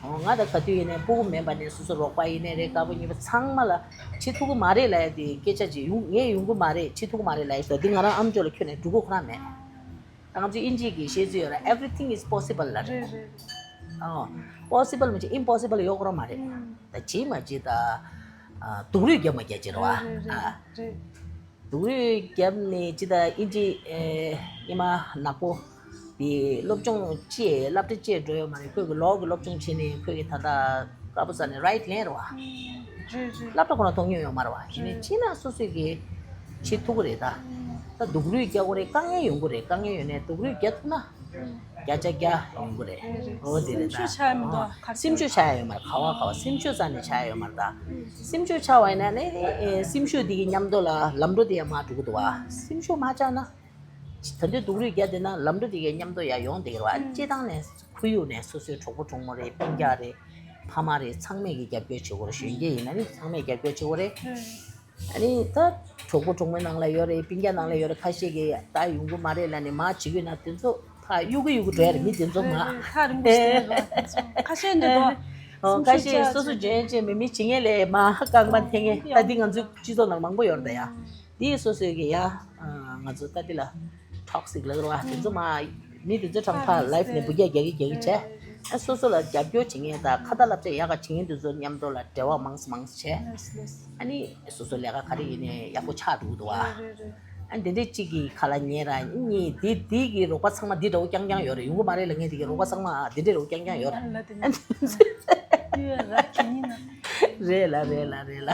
ཨོ་ང་ད་ག་དུས་ཡིན་ནའི་སྤུ་གུ་མིན་པ་ནས་སོ་སོ་རོགས་པ་ཡིན་ནའི་རེད། དཀར་པོ་གཉིས་པོ་ཚང་མ་ལ་བྱེད་ཐུབ་ཀྱི་མ་རེད་ལབ་ཡ་དེ་སྐད་ཆ་ཅིག་ཡོང་ངས་ཡོང་གི་མ་རེད། བྱེད་ཐུབ་ཀྱི་མ་རེད་ལབ་ཡ་ཞིག་འདུག་འདི་ང་རང་ཨམ་ཅོག་ལ་ཁྱོན་ནས་འགྲོ་གི་ཁོ་རང་མེད། ང་ཚོ་དབྱིན་ཇིའི་གི་བཤད་ཚུལ་ཡོད་ར། Everything is possible ལབ་རེད། རེད་རེད། ཨོ། Possible མ་བྱེད་impossible ཡོད་ཁོ་རང་མ་རེད། ཨུམ། ད་བྱེད་མ་བྱེད་ད། ཨ། སྡུག་རུས་རྒྱབ་མ་རྒྱབ་བྱེད་ར་བ། རེད་རེད། ཨ། རེད། སྡུག་རུས་རྒྱབ་ནས་ཅི་ད་དབྱིན་ཇི་ཨེ། ཉི་མ་ནག་པོ། དེ་སློབ་སྦྱོང་བྱེད་སློབ་གྲྭ་བྱེད་འགྲོ་ཡོད་མ་རེད། ཁོས་གི་ལོ་གི་སློབ་སྦྱོང་བྱེད་ནས་ཁོས་གི་ད་ལྟ་དཀར་པོ་ས་ནས་right lane ར་བ། རེད་རེད། སློབ་གྲྭ་ཁོ་ན་མཐོང་མྱོང་ཡོད་མ་རེད་བ། ཡིན་ནའི་ཕྱིན་ན་སོ་སོས་ཀྱི་བྱེད་ཐུབ་ཀྱི་རེད་ད། ད་སྡུག་རུས་རྒྱག་དགོས་རེད། དཀའ་ངལ་ཡོང་གི་རེད། དཀའ་ངལ་ཡོང་ནས་སྡུག་རུས་རྒྱག་ཐུབ་ན་བརྒྱ་ཆ་བརྒྱ་ཡོང་གི་རེད། རེད་རེད། འོ་དེ་རེད་ད། སེམས་ཤུགས་ཆག་ཡ་མི་འདུག་ག་རེ་སེམས་ཤུགས་ཆག་ཡ་ཡོད་མ་རེད། ག་བ་ག་བ་སེམས་ཤུགས་རྩ་ནས་ཆག་ཡ་ཡོད་མ་རེད་ད། སེམས་ཤུགས་ཆག་པ་ཡིན་ན་ནི་ཨེ་སེམས་ཤུགས་དེ་གི་མཉམ་དུ་ལ་ལམ་འགྲོ་དེ་ཡང་མར་འགྲོ་གི་འདུག་བ། སེམས་ཤུགས་མ་ཆག་ན། ད་དུང་སྡུག་རུས་བརྒྱབ་བསྡད་ན་ལམ་འགྲོ་དེ་གའི་མཉམ་དུ་ཡར་ཡོང་བསྡད་ཀྱི་རེད་བ། ཨུམ། སྤྱིར་བཏང་ནས་ཁོར་ཡུག་ནས་སོ་སོའི་གྲོགས་པོ་གྲོགས་མོ་རེད། སྤུན་ཀྱག་རེད། ཕ་མ་རེད། ཚང་མས་ཀྱི་རྒྱབ་སྐྱོར་བྱེད་དགོས་རེད། གཞོན་སྐྱེས་ཡིན་ན་ནི་ཚང་མས་རྒྱབ་སྐྱོར་བྱེད་དགོས་རེད། ཨུམ། ཨ་ནི་ད་གྲོགས་པོ་གྲོགས་མོའི་ནང་ལ་ཡོད་རེད། སྤུན་ཀྱག་ནང་ལ་ཡོད་རེད། ཁ་ཤས་ཀྱིས་ད་ཡོང་གི་མ་རེད་ལབ་ནས་མར་བྱེད་ཀྱི་ཡོད་ན་དེ་ཚོ་ཕར་གཡུག་གི་གཡུག་གི་འགྲོ་ཡ་རེད། མི་དེ་ཚོ་མར། རེད་རེད། ཐག་རིང་པོ་ཞིག་རེད་བ། དེ་ཚོ་ཁ་ཤས་འདི་འདྲ་ཨོ་ཁ་ཤས་སོ་སོ་འཇོན་ཆེ་མི་མི་བྱེད་མཁན་ལས་མར་རྐང་པ་འཐེན་མཁན། ད་འདི་ང་ཚོའི་སྤྱི་ཚོགས་ནང་མང་པོ་ཡོད་རེད་ད་ཡ། འདི་སོ་སོའི་གི་ཡ། ང་ཚོ་ད་འདི་ལ་toxic ལབ་རེད་བ། དེ་ཚོ་མ་མི་དེ་ཚོ་གྲངས་ཕར་life ནས་འབུད་རྒྱག་རྒྱག་གི་རྒྱག་གི་བྱས། ཨ་སོ་སོ་ལ་རྒྱབ་སྐྱོར་བྱེད་མཁན་དང་ཁ་ཏ་བསླབ་བྱ་ཡག་ག་བྱེད་མཁན་དེ་ཚོ་མཉམ་དུ་ལ་འབྲེལ་བ་མང་ཙམ་མང་ཙམ་བྱས། ཨ་ནི་སོ་སོ་ལས་ཀ་ག་རེ་ཡིན་ནའི་ཡག་པོ་ཆགས་འགྲོ་གི་འདུག་བ། ཨ་འདི་འདྲས་གཅིག་གི་ཁ་ལ་ཉན་ར་གཉིས་དེ་དེ་གི་རོགས་པ་ཚང་མ་འདི་འདྲ་བོ་རྐྱང་རྐྱང་ཡོད་རེད། ཡོང་གི་མ་རེད་ལབ་མཁན་དེ་གི་རོགས་པ་ཚང་མ་འདི་འདྲས་རོགས་རྐྱང་རྐྱང་ཡོད་རེད། རེད་ལ་རེད་ལ་རེད་ལ།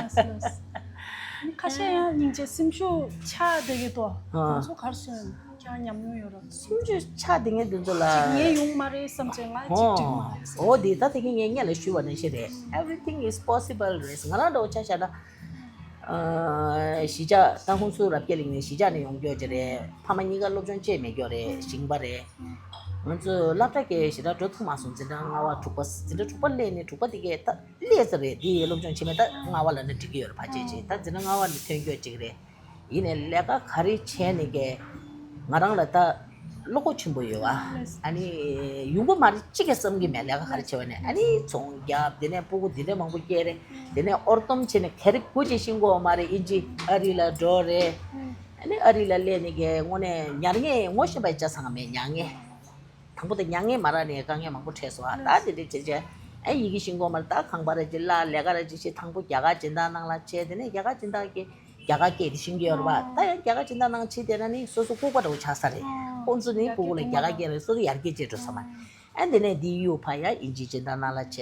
ཁ་ཤས་ཡང་སྙིང་རྗེ་སེམས་ཤུགས་ཆག་བསྡད་ཀྱི་འདུག་ཁོང་ཚོ་ག་རེ་ཟེར་ན་ཁྱེད་རང་ཉམས་མྱོང་ཡོད་རེད། སེམས་ཤུགས་ཆག་བསྡད་མཁན་དེ་ཚོ་ལ་ཅིག་ངས་ཡོང་མ་རེད་བསམ་བྱས་ང་ཅིག་འགྲིག་མ་རེད་བསམ། འོ་དེ་ད་དེ་གི་ངས་སྔོན་ལ་ཞུས་པ་ནང་བཞིན་རེད། Everything is possible རེད། ང་རང་འདྲ་བོ་ཆ་བཞག་ན། གཞིས་ཆགས་ད་ཧུན་སུར་རབ་རྒྱས་གླིང་ནས་གཞིས་ཆགས་ནས་ཡོང་རྒྱུ་ཅིག་རེད། ཕ་མ་གཉིས་ཀ་སློབ་སྦྱོང་བྱས་མེད་རྒྱུ་རེད། ཞིང་པ་རེད། ང་ཚོ་སློབ་གྲྭ་གི་ཞེ་དྲག་འགྲོ་ཐུབ་མ་སོང་། འཛིན་གྲྭ་ལྔ་པ་དྲུག་པ་འཛིན་གྲྭ་དྲུག་པ་སླེབས་ནས་དྲུག་པ་དེ་གས་ད་སླེབས་ས་རེད། དེ་སློབ་སྦྱོང་བྱས་མེད། ད་ལྔ་པ་ལབ་ན་འགྲིག་གི་ཡོད་རེད། ཕལ་ཆེར་ཅིག་ད་འཛིན་གྲྭ་ལྔ་པ་ནས་ཐོན་རྒྱུ་ཅིག་རེད། ཡིན་ནའི་ལས་ཀ་ག་རེ་བྱས་ནས་ཀྱི་ང་རང་ལ་ད་བློ་ཁོག་ཆེན་པོ་ཡོད་བ། ཨ་ནི་ཡོང་གི་མ་རེད་ཅིག་གི་བསམ་གྱི་མེད། ལས་ཀ་ག་རེ་བྱས་པ་ནས་ཨ་ནི་ཚོང་རྒྱབ། དེ་ནས་སྤུ་གུ་འདི་འདྲ་མང་པོ་སྐྱེས་རེད། དེ་ནས་ཨོར་ཏོམ་བྱས་ནས་ག་རེ་དགོས་ཅིག་ཤེས་དགོས་མ་རེད། ཨིན་ཇི། ཨ་རི་ལ་འགྲོ་རེད། ཨ་ནི་ཨ་རི་ལ་སླེབས་ནས་ཀྱི་དངོས་གནས་མྱ་ངན་ངོ་ཤེས་པ་ཅང་ཚང་མེད། མྱ་ངན། དང་པོ་དེ་མྱ་ངན་མ་རག་ནས་དཀའ་ངལ་མང་པོ་འཕྲད་སོང་། ཨ་ད་དེ་འདྲ་བྱས་བྱས་ཨ་ཡི་གེ་ཤེས་དགོས་མ་རེད། ད་ཁང་པ་ར་ཅིག་གླ། ལས་ཀ་ར་ཅིག་བྱེད། དང་པོ་རྒྱ་གར་སྦྱིན་བདག་ནང་ལ་བྱས། དེ་ནས་རྒྱ་གར་སྦྱིན་བདག་གིས་རྒྱ་གར་སྐད་དེ་ཤེས་ཀྱི་ཡོད་རེད་པ། ད་ཡང་རྒྱ་གར་སྦྱིན་བདག་ནང་ཕྱིན་བསྡད་ན་ནི་སོ་སོ་ལྐུགས་པ་འདྲ་བོ་ཆགས་ས་རེད། ཁོང་ཚོ་ནི་སྤུ་གུ་ལ་རྒྱ་གར་སྐད་རེད། སོ་སོ་ཡར་རྒྱས་བྱས་འགྲོ་ས་མ་རེད། ཨ་འདི་ནས་འདི་གཡུག་ཕར་ཡ་ཨིན་ཇི་སྦྱིན་བདག་ནང་ལ་བྱས།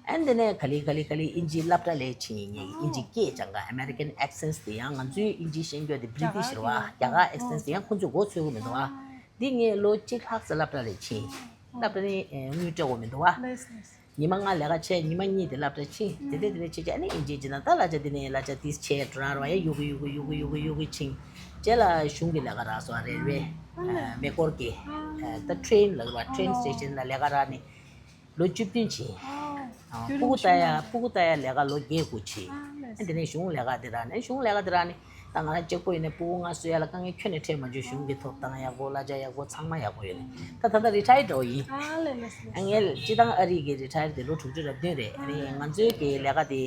ཨ་འདི་ནས་ག་ལེ་ག་ལེ་ག་ལེ་ཨིན་ཇི་སློབ་གྲྭ་ལ་ཕྱིན། ངས་ཨིན་ཇི་སྐད་སྦྱང་ག American accents དེ་ཡང་ང་ཚོའི་ཨིན་ཇི་ཤེས་རྒྱུ་དེ་British རེད་བ། རྒྱ་གར་accents དེ་ཡང་ཁོང་ཚོས་མགོ་ཚོས་ཀྱི་མི་འདུག་བ། འདི་ངས་ལོ་གཅིག་ལྷག་ཙམ་སློབ་གྲྭ་ལ་ཕྱིན། སློབ་གྲྭ་ནས་དངུལ་སྤྲད་དགོས་མི་འདུག་བ། ཉི་མ་ལྔ་ལས་ཀ་བྱས། ཉི་མ་གཉིས་དེ་སློབ་གྲྭ་ཕྱིན། དེ་འདྲ་དེ་འདྲ་བྱས་བྱས་ཨ་ནི་ཨིན་ཇི་སྦྱིན་བདག་ད་གླ་ཆ་འདི་ནས་གླ་ཆ་དེ་བྱས་འགྲོ་ར་ར་བ། ཡ་གཡུག་གི་གཡུག་གི་གཡུག་གི་གཡུག་གི་གཡུག་གི་ཕྱིན། རྗེས་ལ་གཞུང་གི་ལས་ཀ་རག་སོང་། རེལ་ཝེ། མེ་འཁོར་གྱི། ད་train ལ་ར་བ། train station ལ་ལས་ཀ་རག་ནས། ལོ་བཅུ་བདུན་ཕྱིན། ཨ་སྤུ་གུ་ལྟ་ཡ་སྤུ་གུ་ལྟ་ཡ་ལས་ཀ་ལོ་བརྒྱད་དགུ་ཕྱིན། དེ་ནས་གཞུང་ལས་ཀ་དེ་རག་ནས་གཞུང་ལས་ཀ་དེ་རག་ནས་ད་ང་རང་གཅིག་པོ་ཡིན་ནས་སྤུ་གུ་ལྔ་གསོ་ཡ་ལ་དཀའ་ངལ་ཁྱོན་ནས་འཕྲད་མ་བྱུང་། གཞུང་གི་ཐོབ་ཐང་ཡག་པོ་གླ་ཆ་ཡག་པོ་ཚང་མ་ཡག་པོ་ཡོད་ནས་ད་ད་ལྟ་རི་ཊ་ཡར་འགྲོ་ཡིན། ཨ་ལས་ལས་ལས། ངས་སྤྱི་བཏང་ཨ་རི་གི་རི་ཊ་ཡར་དེ་ལོ་དྲུག་ཅུ་རེ་བདུན་རེད། ཨ་ནི་ང་ཚོའི་གི་ལས་ཀ་དེ་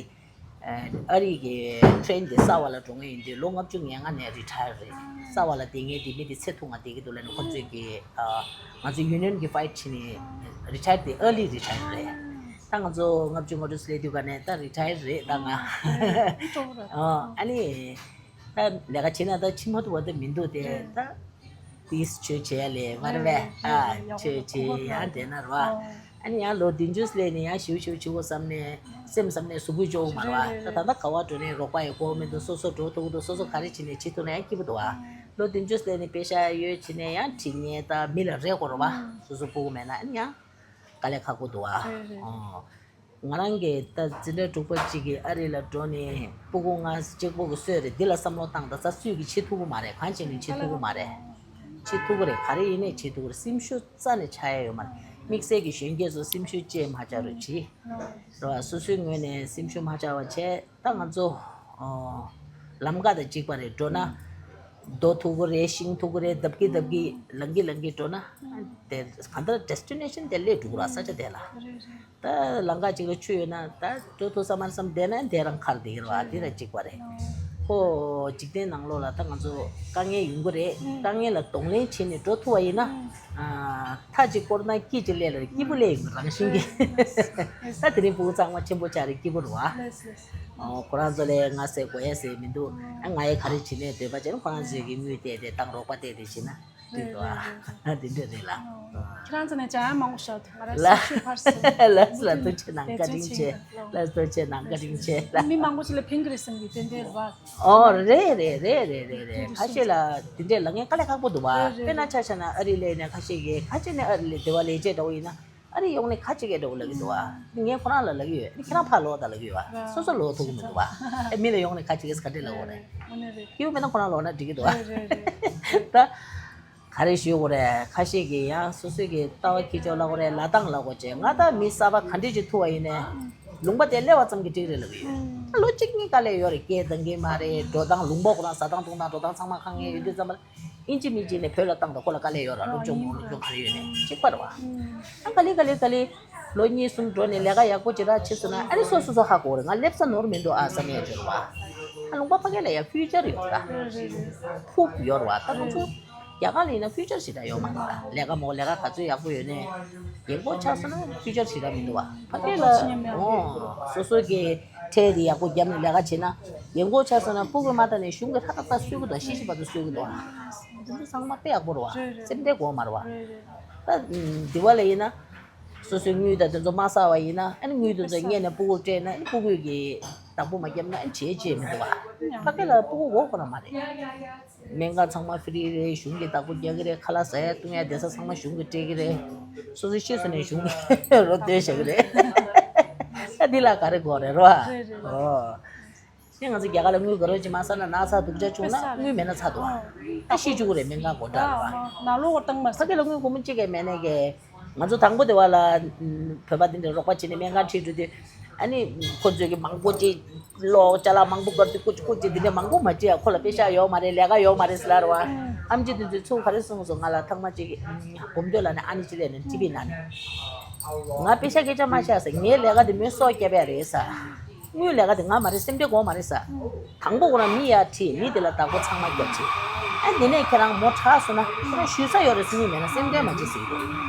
ཨ་རི་གི་ཊེན་དེ་གསར་པ་ལ་འགྲོ་མཁན་ཡིན་དུས་ལོ་ལྔ་བཅུ་ང་ལྔ་ནས་རི་ཊ་ཡར་རེད། གསར་པ་ལ་བསྡད་མཁན་དེ་མི་དེ་ཚེ་ཐུང་ང་བསྡད་ཀྱི་འདུག་ལབ་ནས་ཁོ་ཚོས་ཀྱི་ཨ་ང་ཚོ་ཡུ་ནི་ཡན་གྱི་ཕའིཊ་བྱས་ནས་རི་ཊ་ཡར་དེ་ཨར་ལི་རི་ཊ་ཡར་རེད། ད་ང་ཚོ་ལྔ་བཅུ་ང་དྲུག་སླེབས་དུས་ག་ནས་ད་རི་ཊ་ཡར་རེད་ད་ང་། ཨ་ནི་ད་ལས་ཀ་བྱེད་ན་ད་ཕྱི་མ་ཐུབ་པ་ད་མི་འདུག་སྟེ་ད། དེས་ཆོས་བྱས་ལས་མར་བས་ཨ་ཆོས་བྱས་ཡང་དེ་ན་རོ། ཨ་ནི་ཡང་ལོ་བདུན་ཅུ་སླེབས་ནས་ཡང་ཞིའུ་ཞིའུ་བྱེད་དགོས་བསམ་ནས་སེམས་བསམ་ནས་གཟུགས་པོ་སྐྱོ་བོ་མ་རེད་བ། ད་ད་ལྟ་ག་བ་འགྲོ་ནས་རོགས་པ་ཡི་སྒོ་མི་འདུག་སོ་སོ་འགྲོ་ཐུབ་ཀྱི་འདུག་སོ་སོ་ག་རེ་བྱེད་ནས་བྱེད་ཐུབ་ན་ཡང་སྐྱིད་པོ་འདུག་བ། ལོ་བདུན་ཅུ་སླེབས་ནས་པེ་ཤ་ཡོད་བྱེད་ནས་ཡང་བྲིས་ཉེས་ད་མི་ལ་རེ་དགོས་རེད་བ། སོ་སོ་སྤུ་གུ་མེད་ན་ཨ་ནི་ཡང་དཀའ་ལས་ཁག་པོ་འདུག་བ། ང་རང་གིས་ད་འཛིན་གྲྭ་དྲུག་པ་གཅིག་གིས་ཨ་རི་ལ་འགྲོ་ནས་སྤུ་གུ་ང་གཅིག་པོ་གི་གསོས་རེད། འདི་ལ་བསམ་བློ་བཏང་ད་ས་སུས་ཀྱིས་བྱེད་ཐུབ་ཀྱི་མ་རེད། གང་བྱས་ནས་བྱེད་ཐུབ་ཀྱི་མ་རེད། བྱེད་ཐུབ་ཀྱི་རེད། ག་རེ་ཡིན་ནས་བྱེད་ཐུབ་ཀྱི་རེད། སེམས་ཤུགས་རྩ་ནས་ཆག་ཡ་ཡོད་མ་རེད། དམིགས་བསལ་གྱི་གཞོན་སྐྱེས་ཚོ་སེམས་ཤུགས་བཅས་མ་ཆག་རོགས་གྱིས། རེད་བ། སོ་སོའི་ངོས་ནས་སེམས་ཤུགས་མ་ཆག་པ་བྱས་ད་ང་ཚོ་ལམ་ཀ་དང་གཅིག་པ་རེད། འགྲོ་ན་རྡོ་ཐུག་གི་རེད། ཤིང་ཐུག་གི་རེད། རྡབ་ཀྱི་རྡབ་ཀྱི་ལངས་ཀྱི་ལངས་ཀྱི་འགྲོ་ན་དེ་གང་ལྟར་ཌེ་སི་ཊི་ནེ་ཤན་དེ་སླེབས་འགྲོ་གི་ར། ས་ཆ་དེ་ལ། ད་ལམ་ཀ་གཅིག་ལ་ཆུ་ཡོད་ན་ད་འགྲོ་ཐུབ་ས་མ་བསམ་བསྡད་ན་དེ་རང་ཁར་བསྡད་ཀྱི་རེད་བ། དེ་ར་གཅིག་པ་རེད། ཁོ་འཇིག་རྟེན་ནང་ལོགས་ལ་ད་ང་ཚོ་དཀའ་ངལ་ཡོང་གི་རེད། དཀའ་ངལ་ལ་གདོང་ལེན་བྱས་ནས་འགྲོ་ཐུབ་པ་ཡིན་ན། མཐའ་གཅིག་བསྐོར་ན་དཀྱིལ་གཅིག་སླེབས་ལ་སྐྱིད་པོ་སླེབས་ཡོང་གི་རང་བཞིན་གྱིས། ད་དེ་རིང་ཕྲུ་གུ་ཚང་མ་ཆེན་པོ་ཆགས་རེད། སྐྱིད་པོ་རེད་བ། ཁོ་རང་ཚོ་ལས་ང་ཟས་དགོས་ཡ་ཟས་མི་འདུག་ཨ་ང་ཡི་ག་རེ་བྱེད་ནས་འདོད་པ་བྱས་ན་ཁོ་རང་ཚོས་ཀྱི་དངུལ་སྟེར་ཏེ་དང་རོགས་པ་སྟེར་ཏེ་བྱེད་ན་འགྲིག་འདུག་ཨ། དེ་འདྲ་རེད་ལ། ཁྱེད་རང་ཚོ་ནས་ཅང་མང་པོ་ཤོད་ང་རང་ལ་སེམས་ཤུགས་འཕར་སོང་། ལགས་ལགས་ཐུགས་རྗེ་གནང་། བཀའ་དྲིན་ཆེ། ལགས་ཐུགས་རྗེ་གནང་། བཀའ་དྲིན་ཆེ་ལ། མི་མང་པོ་ཞིག་ལ་ཕན་གྱི་རེད་བསམ་གྱི་དེ་འདྲའི་རེད་བ། ཨོ་རེད་རེད་རེད་རེད་རེད། ཁ་ཤས་ལ་དེ་འདྲའི་ལབ་མཁན་དཀའ་ལས་ཁག་པོ་འདུག་བ། རེད་རེད། དཔེར་ན་ཆ་བཞག་ན་ཨ་རི་སླེབས་ནས་ཁ་ཤས་ཀྱིས་ཁ་ཆེ་ནས་ཨ་རི་སླེབས་དེ་བ་ལས་བྱེད་འདྲ་བོ་ཡིན་ན། ཨ་རི་ཡོང་ནས་ཁ་ཅིག་གིས་འདྲ་བོ་ལབ་ཀྱི་འདུག་བ། ངས་ཁོ་རང་ལ་ལབ་ཀྱི་ཡོད། ཁྱེད་རང་ཕར་ལོག་དང་ལབ་ཀྱི་ཡོད་བ། སོ་སོ་ལོག་ཐུབ་ཀྱི་མི་འདུག་བ། ཨ་མི་ལ་ཡོང་ནས་ཁ་ཅིག་གིས་ག་འདྲས་ལབ་དགོས་རེད། དངོས་གནས་རེད། སྐྱིད་པོ་མེད་ན་ཁོ་རང་ལོག་ན་འགྲིག་གི་འདུག་བ། རེད་རེད་རེད། ད་ག་རེ་ཞུ་དགོས་རེད། ཁ་ཤས་ཀྱིས་ཡང་སོ་སོའི་གི་ལྟ་བ་ཁྱི་ཅོ་ལབ་དགོས་རེད། ལབ་སྟངས་ལབ་དགོས་བྱས། ང་ད་མི་གསར་པ་ག་འདྲས་ཅིག་ཐུག་པ་ཡིན་ནའི་ལུང་པ་དེ་སླེབས་པ་ཙམ་གྱིས་འགྲིག་རེད་ལབ་ཀྱི་ཡོད། ད་ལོ་གཅིག་གཉིས་དཀའ་ལས་ཡོད་རེད། སྐད་གཏོང་གི་མ་རེད། འགྲོ་སྟངས་ལུང་པ་ཁོ་རང་ཟ་སྟངས་འཐུང་སྟངས་འགྲོ་སྟངས་ཚང་མ་དཀའ་ངལ་ཡོད་དུས་ཙམ་པ་ལ། ཨིན་ཅི་མིན་ཅི་ནས་བོད་ལ་བཏང་དང་ཁོ་ལ་དཀའ་ལས་ཡོད་ར། སློབ་སྦྱོང་མང་སློབ་སྦྱོང་ག་རེ་ཡོད་ནས་གཅིག་པ་རེད་བ། ཨ་ག་ལེ་ག་ལེ་ག་ལེ་ལོ་གཉིས་གསུམ་འགྲོ་ནས་ལས་ཀ་ཡག་པོ་ཅིག་རག་བྱས་སོང་ན་ཨ་ནི་སོ་སོ་སོ་ཧ་གོ་རེད། ང་སླེབས་ས་ནོར་མི་འདུག་ཨ་བསམ་ཡས་ཅིག་རེད་བ། ཨ་ལུང་པ་ཕ་གི་ལ་ཡ་ཕིའུ་ཅར་ཡོད་ར། ཕུགས་ཡོད་ར་བ། ད་ཁོ་ཚོ་རྒྱ་གར་ལ་ཡིན་ན་ཕིའུ་ཅར་ཞེ་དྲག་ཡོད་མ་རེད་ད། ལས་ཀ་མོ་ལས་ཀ་ག་ཚོད་ཡག་པོ་ཡོད་ནས་རྒན་གོག་ཆགས་སོང་ན་ཕིའུ་ཅར་ཞེ་དྲག་མི་འདུག་བ། ཕ་གི་ལ་ཨོ་སོ་སོ་གི་ཁྲལ་དེ་ཡག་པོ་བརྒྱབ་ནས་ལས་ཀ་བྱེད་ན་རྒན་གོག་ཆགས་སོང་ན་སྤུ་གུ་མ་ད་ནས་གཞུང་གི་ལྷ་ཁ་ཁ་གསོད་གི་འདུག་ཤི་ཤི་བར་དུ་གསོད་གི་འདུག་བ། དེ་ཚོ་ཚང་མ་དཔེ་ཡག་པོ་རེད་བ། རེད་རེད། སེམས་ཁྲལ་དགོས་མ་རེད་བ། རེད་རེད། ད་འདི་བ་ལ་ཡིན་ན་སོ་སོའི་དངུལ་དང་དེ་ཚོ་མ་བསགས་པ་ཡིན་ན་ཨ་ནི་དངུལ་དེ་ཚོ་སྔོན་ནས་སྤུ་གུར་སྤྲད་ན་ཨ་ནི་སྤུ་གུས་ཀྱི་བདག་པོ་མ་བརྒྱབ་ན་ཨ་ནི་བྱེད་བྱེད་མི་འདུག་བ། ཕ་གི་ལ་སྤུ་གུ་དགོས་ཁོ་ན་མ་རེད། སྨན་ཁང་ཚང་མ་ཧྥི་རི་རེད། གཞུང་གིས་བདག་པོ་རྒྱག་གི་རེད། ཁ་ལག་ཟ་ཡ་བཏུང་ཡ་བསྡད་ས་ཚང་མ་གཞུང་གིས་སྤྲད་ཀྱི་རེད། སོ་སོ་ཤི་སོང་ནས་གཞུང་གིས་རོ་སྟོན་བྱ་གི་རེད། ད་འདི་ལ་ག་རེ་དགོས་རེད་རོ། རེད་རེད། ཨོ། དེ་ང་ཚོ་རྒྱ་གར་ལ་དངུལ་དགའ་རོགས་ཅིག་མ་བསགས་ན་ན་ཚ་སྡུག་ཅག་བྱུང་ན་དངུལ་མེད་ན་ཚ་འདུག་ཨ། ད་ཤི་བཅུག་གི་རེད། སྨན་ཁང་སྒོ་འགྲམ་ལ། ནང་ལོགས་བཏང་མ་ཕ་གི་ལ་དངུལ་སྒོར་མོ་གཅིག་གས་མེད་ནས་ཀྱི། ང་ཚོ་དང་པོ་དེ་བ་ལ་བོད་པ་འདི་འདྲ་རོགས་པ་བྱས་ནས་སྨན་ཁང་ཁྲིད་འགྲོ་དུས་ཨ་ནི་ཁོ་ཚོས་ཀྱི་མང་པོ་ཅིག་ལོ་ཅ་ལག་མང་པོ་བཀར་དུས་ཀུ་ཅི་ཀུ་ཅི་འདི་འདྲ་མང་པོ་མ་བྱེད་ཡ། ཁོ་ལ་པེ་ཤ་ཡོད་མ་རེད། ལས་ཀ་ཡོད་མ་རེད་ཟེར་ལབ་ར་བ། ཨམ་ཆི་དེ་ཚོས་ཚུར་ག་རེ་གསུངས་སོང་ང་ལ། ཐེངས་མ་གཅིག་གི་སྒོམ་དོད་ལ་ནས་ཨ་ནི་ཅི་ལས་ནས་ཊི་བི་ན་ནས་ང་པེ་ཤ་སྐད་ཆ་མ་བཤད་ཟེར། ངའི་ལས་ཀ་དེ་མོའི་སྲོག་བསྐྱབ་ཡ་རེད་ཟེར། དངུལ་ལས་ཀ་དེ་ང་མ་རེད། སེམས་ཁྲལ་དགོས་མ་རེད་ཟེར། དང་པོ་ཁོ་རང་མི་ཡར་ཁྲིད། མི་དེ་ལ་བདག་པོ་ཚང་མ་རྒྱབ་ཅིག་ཨ་དེ་ནས་ཁྱེད་རང་མོ་དྲག་སོང་ན་ཁྱེད་རང་ཞུ་ས་ཡོད་རེད་ཟེར། མི་མེད་ན་སེམས་ཁྲལ་མ་བྱེད་ཟེར་གི་འདུག་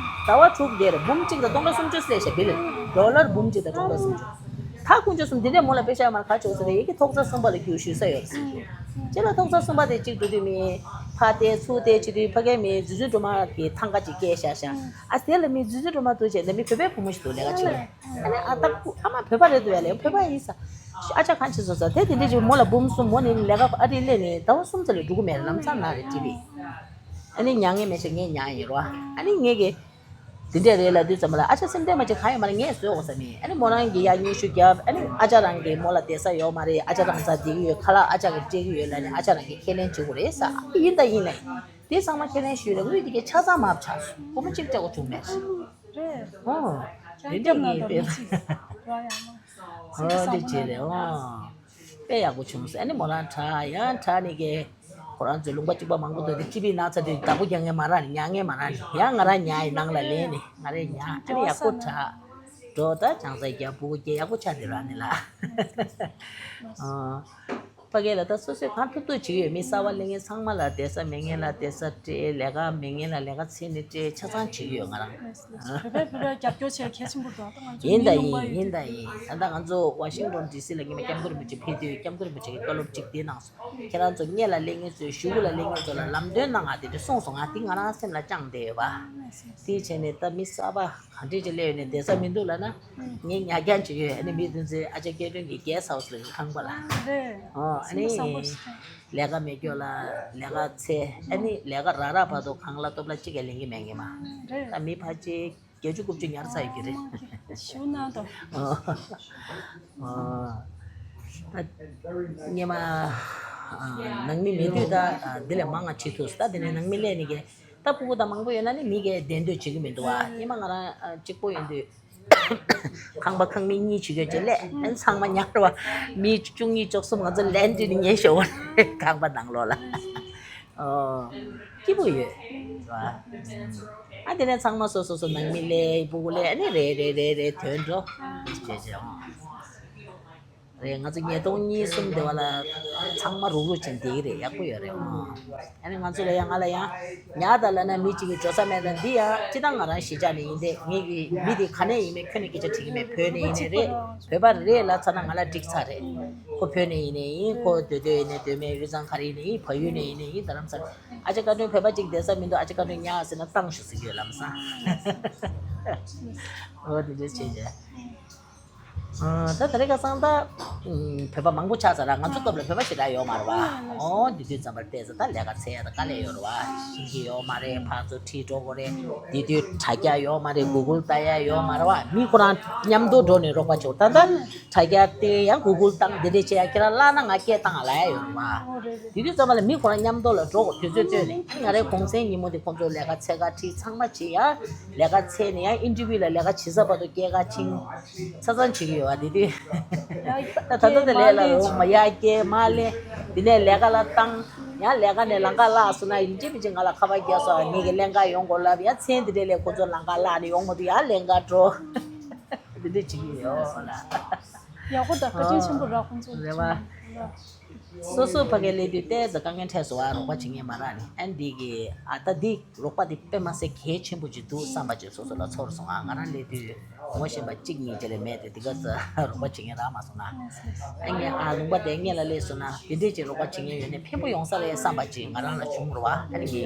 ཟླ་བ་དྲུག་བསྡད་རེད། འབུམ་གཅིག་དང་སྟོང་ཕྲག་སུམ་ཅུ་སླེབས་ཤག་བི་ལ་ཌོ་ལར་འབུམ་གཅིག་དང་སྟོང་ཕྲག་སུམ་ཅུ། ད་དཀོན་མཆོག་གསུམ་འདི་འདྲས་མོ་ལ་པེ་ཤ་མར་ག་ཆོག་ཟེར་ཏེ་ཡི་གེ་ཐོག་ཚ་གསུམ་པ་ལ་རྒྱུགས་ཞུ་ས་ཡོད་ཟེར་གི་འདུག་ཅེ་ལ་ཐོག་ཚ་གསུམ་པ་དེ་གཅིག་འགྲོ་དུས་མི་ཕར་བལྟས་ཚུར་བལྟས་བྱེད་དུས་ཕ་གའི་མི་རྫུན་རྫུན་སྒྲོལ་མ་གི་ཐང་ག་ཅིག་བཀལ་བཞག་ཤག་ཨ་དེ་ལ་མི་རྫུན་རྫུན་སྒྲོལ་མ་འདུག་བྱས་འདི་མི་བོད་པའི་བུ་མོ་ཞིག་འདུག་ལས་ཀ་བྱེད། ཨ་ནི་ཨ་ད་ཨ་མ་བོད་པ་རེད་འདུག་ཡ་ལས། བོད་པ་ཡིན་ས། ཨ་ཅག་གང་བྱེད་སོང་ཟེར། དེ་དེ་འདྲས་ཅིག་མོ་ལ་འབུམ་གསུམ། མོ་ནི་ལས་ཀ་ཨ་རི་སླེབས་ནས་ཟླ་བ་གསུམ་ཙམ་ལས་འགྲོ་གི་མེད་རེད། ལམ་སང་ན་རེད་ཊི་བི། ཨ་ནི་མྱ་ངན་མེད་ཤག་ངས་མྱངས་ཡིན་རོ། ཨ་ནི་ངས་གི་དེ་འདྲས་རེད་ལབ་དུས་ཙམ་པ་ལ་ཨ་ཅག་སེམས་ཁྲལ་མ་བྱེད། གང་ཡོད་མ་རེད། ངས་བཟོས་འོ་ས་མིན། ཨ་ནི་མོ་རང་གིས་ཡར་སྙན་ཞུ་བརྒྱབ། ཨ་ནི་ཨ་ཅག་རང་གིས་མོ་ལ་བསྡད་ས་ཡོད་མ་རེད། ཨ་ཅག་རང་ཚ་བསྡད་ཀྱི་ཡོད། ཁ་ལག་ཨ་ཅག་གིས་སྤྲད་ཀྱི་ཡོད་ལབ་ནས་ཨ་ཅག་རང་གིས་ཁས་ལེན་བྱེད་དགོས་རེད་ས། ཡིན་ད་ཡིན་ལ་དེ་ཚང་མ་ཁས་ལེན་ཞུས་ལ་དངུལ་དེ་གས་ཆ་ཚང་མར་ཆགས་སོང་། སྒོར་མོ་གཅིག་སྤྲད་དགོས་བྱུང་མེད། རེད། ཨོ། རེད་འདི་ངས་དཔེ། ཨོ་དེ་བྱས་རེད། ཨོ། དཔེ་ཡག་པོ་བྱུང་ཟེར། ཨ་ནི་མོ་རང་དྲག་ཡང་དྲག་ནི་གི། ཁོ་རང་ཚོའི་ལུང་པ་གཅིག་པ་མང་པོ་འདུག་སྟེ་སྤྱི་པའི་ན་ཚ་དུས་བདག་པོ་རྒྱག་མཁན་མ་རག་ནི། ཉར་མཁན་མ་རག་ནི། ཡང་ང་རང་ཉར་ཡི། ནང་ལ་ལེན་ནི། ང་རས་ཉར། ཨ་ནི་ཡག་པོ་དྲག་འགྲོ། ད་ཆང་ས་རྒྱབ། ཕྲུ་གུ་སྐྱེ། ཡག་པོ་ཆགས་འདུག་ར་ནི་ལ། ཨ། ཕ་གི་ལ་ད་སོ་སོས་གང་ཐུབ་ཐུབ་བྱེད་ཀྱི་ཡོད། མི་གསར་པ་སླེབས་མཁན་ཚང་མ་ལ་བསྡད་ས་མེད་མཁན་ལ་བསྡད་ས་སྤྲད། ལས་ཀ་མེད་མཁན་ལ་ལས་ཀ་འཚོལ་ནས་སྤྲད། ཆ་ཚང་བྱེད་ཀྱི་ཡོད་ང་རང་། བོད་པས་བོད་པར་རྒྱབ་སྐྱོར་བྱེད་གལ་ཆེན་པོ་འདུག་ད་ང་ཚོ་ཡིན་ད་མི་ཡིན། ཡོང་མ་ཡིན་ཡོད་ད་ཡིན། ད་ལྟ་ང་ཚོ་ཝ་ཤིང་ཏོན་ཌི་སི་ལ་ཉི་མ་སྐྱབས་མགོན་རིན་པོ་ཆེ་ཕེབས་དུས། སྐྱབས་མགོན་རིན་པོ་ཆེ་གིས་བཀའ་སློབ་གཅིག་འདི་གནང་སོང་། ཁྱེད་རང་ཚོ་སྔོན་ལ་སླེབས་མཁན་ཚོས། གཞུག་གུ་ལ་སླེབས་མཁན་ཚོ་ལ་ལམ་སྟོན་གནང་ང་། དེ་འདྲ་གསུངས་སོང་། ང་འདི་ང་རང་སེམས་ལ་བཅངས་བསྡད་ཡོད་པ། དེ་བྱས་ནས་ད་མི་གསར་པ་ག་འདྲས་ཅིག་སླེབས་ཡོད་ནས་བསྡད་ས་མི་འདུག་ལབ་ན། ངས་ཉར་རྐྱང་བྱེད་ཀྱི་ཡོད། ཨ་ནི་མི་དེ་ཚོས་ཨ་ཅག་སྐལ་སྒྲོན་གྱི་གེ་སི་ཧའུ་སི་ལ་ཡོད། ཁང་པ་ལ། ཨ་རེད། ཨོ། ཨ་ནི་སེམས་པ་བཟང་པོ་ཞིག་རེད། ལས་ཀ་མེད་སྐྱོ་ལ་ལས་ཀ་འཚོལ། ཨ་ནི་ལས་ཀ་རག་རག་བར་དུ་ཁང་གླ་སྟོབས་ལ་གཅིག་ཀྱང་ལེན་གྱི་མེད་ངེས་མ། རེད། ད་མི་ཕལ་ཆེར་བརྒྱད་ཅུ་དགུ་བཅུ་ཉར་ཚར་ཡོད་ཀྱི་རེད། ཞུ་གནང་དང་། ཨོ། ཨོ། ད་སྔོན་མ་ཨ་ནང་མི་མེད་དུས་ད་ཨ་འདི་ལས་མང་ང་བྱེད་ཐུབ། ད་དེ་ནས་ནང་མི་སླེབས་ནས་ཀྱི། ད་ཕྲུ་གུ་ད་མང་པོ་ཡོད་ན་ནི་མི་གིས་བདེན་འདོད་བྱེད་ཀྱི་མི་འདུག་བ། སྔོན་མ་ང་རང་ཨ་གཅིག་པོ་ཡིན་དུས། ཁང་པ་ཁང་མིག་གཉིས་བྱེད་ཀྱི་ཡོད་ཀྱི་ལས། ཨ་ནི་ཚང་མ་ཉར་བ། མི་བཅུ་གཉིས་བཅུ་གསུམ་ང་ཚོ་ལེན་དུས་ནི་ཉལ་ཤོར་བ་རེད། ཁང་པ་ནང་ལོགས་ལ། ཨོ། སྐྱིད་པོ་ཡོད་རེད་བ། ཨ་དེ་ནས་ཚང་མ་སོ་སོ་སོ་ནང་མི་སླེབས། ཕྲུ་གུ་སླེབས། ཨ་ནི་རེ་རེ་རེ་རེ་ཐོན་འགྲོ་བྱས་བྱས། ཨོ། རེད། ང་ཚོ་ཉིས་སྟོང་ཉི་ཤུ་རྩ་གསུམ་དེ་བ་ལ་ཚང་མ་རུག་རུག་བྱས་བསྡད་ཀྱི་རེད། ཡག་པོ་ཡོད་རེད། ཨོ། ཨ་ནི་ང་ཚོ་ལ་ཡང་། ང་ལ་ཡང་ཉར་དང་ལབ་ན་མི་གཅིག་གིས་འཇོག་ས་མེད་ད། འདི་ཡང་སྤྱིར་བཏང་ང་རང་གཞིས་ཆགས་ནས་ཡིན་ཏེ། ངེད་ཀྱི་མི་དེ་ག་ནས་ཡིན་མིན་ཁྱོན་ནས་སྐད་ཆ་དྲི་གི་མེད། བོད་ནས་ཡིན་ནའི་རེད། བོད་པ་རེད་ལབ་ཚར་ན་ང་ལ་འགྲིག་ཚར་རེད། ཁོ་བོད་ནས་ཡིན་ནའི་ཡིན། ཁོ་མདོ་སྟོད་ཡིན་ནའི་མདོ་སྨད། དབུས་གཙང་ག་རེ་ཡིན་ནའི་ཡིན། བལ་ཡུལ་ནས་ཡིན་ནའི་ཡིན། རྡ་རམ་ས་ལ། ཨ་ཅག་སྐལ་སྒྲོན་བོད་པ་གཅིག་བསྡད་ས་མི་འདུག་ཨ་ཅག་སྐལ་སྒྲོན་ཉར་ཟེར་ན་བཏང་ཤོག་ཟེར་གྱི་ཡོད། ལམ་སང་། ཨོ། དེ་འདྲ་བྱས་བྱས། ཨ། ད་ད་རེས་ཁ་སང་ད་ཨུམ་བོད་པ་མང་པོ་ཆགས་ཚར་ར། ང་ཚོ་སྐབས་ལ་བོད་པ་ཞེ་དྲག་ཡོད་མ་རེད་བ། ཨོ། དེ་དུས་ཙམ་པར་བལྟས་ཚེ་ད་ལས་ཀ་འཚོལ་ཡ་ད་དཀའ་ལས་ཡོད་རེད་བ། ཤེས་ཀྱི་ཡོད་མ་རེད། ཕར་ཚུར་ཁྲིད་འགྲོ་དགོས་རེད། དེ་དུས་དྲ་རྒྱ་ཡོད་མ་རེད། གུ་གུལ་ལྟ་ཡ་ཡོད་མ་རེད་བ། མི་ཁོ་རང་མཉམ་དུ་འགྲོ་ནས་རོགས་པ་བྱེད། ད་ལྟ་དྲ་རྒྱ་བལྟས། ཡང་གུ་གུལ་བཏང་། དེ་འདྲས་བྱས་ཡ། ཁྱེད་རང་བརླག་ན་ང་སྐད་བཏང་ང་ལབ་ཡ་ཡོད་རེད་བ། དེ་དུས་ཙམ་པ་ལ་མི་ཁོ་རང་མཉམ་དུ་ལ་འགྲོ་དགོས། དུས་ཚོད་བཏོན་ནས། ང་རའི་གུང་སེང་ཉིན་མོ་དེ་ཁོང་ཚོ་ལས་ཀ་འཚོལ་ག་ཁྲིད། ཚང་མ་བྱེད་ཡ། ལས་ཀ་འཚོལ་ནས་ཡང་ཨིན་ཊར་བིའུ་ལ་ལས་ཀ་བྱེད་ས་བར་དུ་སྐྱེལ་ག་ཕྱིན། ཆ་ཚང་བྱེད་ཀྱི་ཡོད་པ་དེ་དུས། ད་ད་ལྟ་དེ་ལས་ལ་རོགས་མ་ཡ་སྐྱེལ་མ་ལེན། དེ་ནས་ལས་ཀ་ལ་བཏང་། ཡང་ལས་ཀ་ནས་ལམ་ཁ་བརླག་སོང་ན་ཡིན་གཅིག་མིན་གཅིག་ང་ལ་ཁ་པར་རྒྱག་སོང་། ངེད་ཀྱི་ལེན་ག་ཡོང་དགོས་ལབ། ཡང་མཚན་དེ་འདྲས་ལས་ཁོ་ཚོ་ལམ་ཁ་བརླག་ནས་ཡོང་མ་ཐུབ། ཡང་ལེན་ག་འགྲོ། དེ་འདྲས་བྱེད་ཀྱི་ཡོད་ལ། ཡག་པོ་དང་བཀའ་དྲིན་ཆེན་པོ་ར། ཁོང་ཚོ་རེད་བ། སོ་སོ་ཕ་གིར་སླེབས་དུས་ཏོག་ཙམ་དཀའ་ངལ་འཕྲད་སོང་བ། རོགས་པ་བྱེད་མཁན་མ་རག་ནས། ཨ་འདི་གི་ཨ་ད་འདི་རོགས་པ་འདི་དཔེ་མ་སྲིད་གལ་ཆེན་པོ་ཅིག་འདུག་བསམ་པ་ཅིག་སོ་སོ་ལ་ཚོར་སོང་ང་། ང་རང་སླེབས་དུས་ངོ་ཤེས་པ་གཅིག་གཉིས་ཅིག་ལས་མེད་དེ། དེ་ག་ཚོད་རོགས་པ་བྱེད་མཁན་རག་མ་སོང་ན། ཨ་ངས་ཨ་ལུང་པ་དེ་སྔོན་ལ་སླེབས་སོང་ན་དེ་འདྲས་ཅིག་རོགས་པ་བྱེད་མཁན་ཡོད་ན་ཕན་པོ་ཡོང་ས་རེད་བསམ་པ་ཅིག་ང་རང་ལ་བྱུང་རེད་བ། ཨ་ནི་ངས་གི་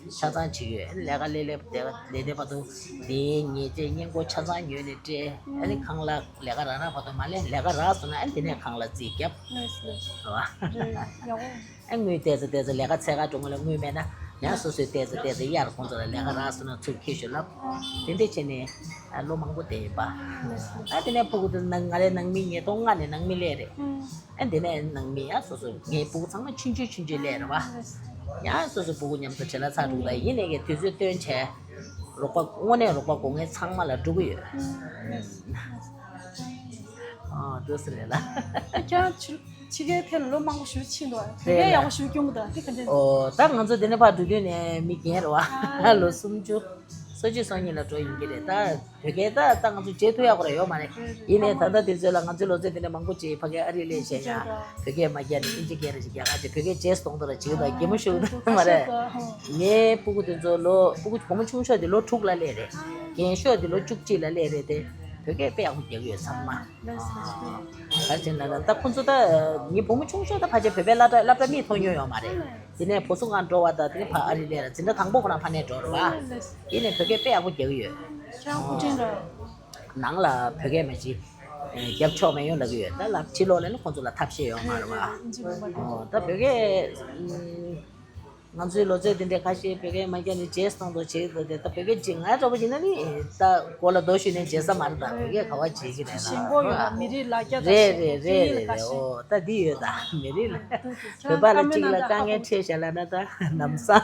ཆ་ཚང་བྱེད་ཀྱི་ཡོད། ཨ་ནི་ལས་ཀ་སླེབས་སླེབས་བསྡད་བསྡད་བསྡད་བར་དུ་དེའི་ཉེས་ཆད་སྔོན་འགོག་ཆ་ཚང་ཉོས་ནས་སྤྲད། ཨ་ནི་ཁང་གླ། ལས་ཀ་རག་རག་བར་དུ་མ་ལས། ལས་ཀ་རག་སོང་ན་ཨ་ནི་དེ་ནས་ཁང་གླ་རྩིས་རྒྱབ། ལགས་སོ། རེད་བ། རེད། ཡག་པོ། ཨ་དངུལ་བལྟས་ཚེ་བལྟས་ཚེ་ལས་ཀ་འཚོལ་ག་འགྲོ་སྔོན་ལ་དངུལ་མེད་ན། ཡང་སོ་སོས་བལྟས་ཚེ་བལྟས་ཚེ་གཡར། ཁོང་ཚོ་ལ་ལས་ཀ་རག་སོང་ན་ཚུར་འཁྱེར་ཤོག་ལབ། དེ་འདྲས་བྱས་ནས་ཨ་ལོ་མང་པོ་བསྡད་ཡིན་པ། ལགས་སོ། ཨ་དེ་ནས་ཕྲུ་གུ་དེ་ནང་ང་རའི་ནང་མི་ཉིས་སྟོང་ལྔ་ནས་ནང་མི་སླེབས་རེད། ཨ་དེ་ནས་ནང་མི་ཡང་སོ་སོ་ངའི་ཕྲུ་གུ་ཚང་མ་ཆུང་ཆུང་ཆུང་ཆུང་སླེབས་རེད་བ། ཡང་སོ་སོ་ཕྲུ་གུ་མཉམ་དུ་བྲེལ་བ་ཚ་འགྲོ་གི་ཡིན་ནའི་གི་དུས་ཚོད་བཏོན་བྱས། རོགས་པ་དངོས་གནས་རོགས་པ་དགོས་མཁན་ཚང་མ་ལ་འགྲོ་གི་ཡོད། ཨོ། འདུག་སེ་རེད་ལ། ཁྱེད་རང་ཕྱི་ཕྱི་རྒྱལ་ཕེབས་ནས་ལོ་མང་པོ་ཞིག་ཕྱིན་འདུག་བོད་སྐད་ཡག་པོ་ཞིག་སྐྱོན་གྱི་འདུག་དེ་ག་འདྲ། ཨོ། ད་ང་ཚོ་འདི་ནས་ཕར་འགྲོ་དུས་ནས་མི་རྒན་རེད་བ། ལོ་སུམ་ཅུ། སོ་གཅིག་སོ་གཉིས་ལ་འགྲོ་ཡིན་གྱི་རེད། ད་བོད་སྐད་ད་ད་ང་ཚོ་བརྗེད་ཐུབ་ཡག་པོ་ར་ཡོད་མ་རེད། ཡིན་ནའི་ད་ལྟ་དུས་ཚོད་ལ་ང་ཚོའི་ལོ་ཚད་འདི་ནས་མང་པོ་ཅིག་ཕ་གིར་ཨ་རིར་སླེབས་བྱས་ཡང་བོད་སྐད་མ་རྒྱག་ནས་ཨིན་ཇི་སྐད་ར་ཅིག་རྒྱག་ག་བྱས། བོད་སྐད་བརྗེད་སོང་དུས་ར་ཅིག་ད་གད་མོ་ཤོར་གི་འདུག་མ་རེད། ངའི་ཕྲུ་གུ་དེ་ཚོ་ལོ། ཕྲུ་གུ་བུ་མོ་ཆུང་ཤོས་དེ་ལོ་དྲུག་ལ་སླེབས་རེད། རྒན་ཤོས་དེ་ལོ་བཅུ་གཅིག་ལ་སླེབས་རེད་དེ། བོད་སྐད་དཔེ་ཡག་པོ་རྒྱག་གི་ཡོད་ཚང་མ། ག་རེ་བྱས་ན་ད་ཁོང་ཚོ་ད་ངའི་བུ་མོ་ཆུང་ཤོས་ད་ཕལ་ཆེར་བོད་པའི་སློབ་གྲྭ་སློབ་གྲྭ་མིག་མཐོང་མྱོང་ཡོད་མ་རེད། དེ་ནས་བུ་གསོ་ཁང་འགྲོ་བ་དང་དེ་ནས་ཕར་ཨ་རི་སླེབས་ར། འཛིན་གྲྭ་དང་པོ་ཁོ་རང་ཕ་ནས་འགྲོ་རེད་བ། དེ་ནས་བོད་སྐད་དཔེ་ཡག་པོ་རྒྱག་གི་ཡོད། ཁྱེད་རང་སྐུ་དྲིན་རེད། ནང་ལ་བོད་སྐད་མ་གཞི་རྒྱབ་ཆོག་མེད་ཡོང་ལབ་ཀྱི་ཡོད། ད་ལབ་ཕྱི་ལོགས་ལ་ནི་ཁོང་ཚོ་ལ་ཐབས་ཤེས་ཡོད་མ་རེད་བ། ཨོ། ད་བོད་སྐད་ང་ཚོའི་ལོ་ཚད་དེ་འདྲའི་ཁ་ཤས་བོད་སྐད་མ་རྒྱག་ནས་བརྗེད་སོང་དོ་བྱེད་དོ་དེ། ད་བོད་སྐད་ཅིག་ང་འདྲ་པོ་ཡིན་ན་ནི་ད་མགོ་ལ་རྡོ་གཞུས་ནས་བརྗེད་ས་མ་རེད། ད་བོད་སྐད་ག་བ་བརྗེད་ཀྱི་རེད་ལ། ཞེན་ཁོག་ཡོད་ལ། མི་རིགས་ལ་རྒྱ་ཆེ། རེད་རེད་རེད་རེད། ཨོ། ད་འདི་ཡོད་ད། མི་རིགས་ལ། བོད་པ་ལ་གཅིག་ལ་དཀའ་ངལ་འཕྲད་བཞག་ལབ་ན་ད་ལམ་སང་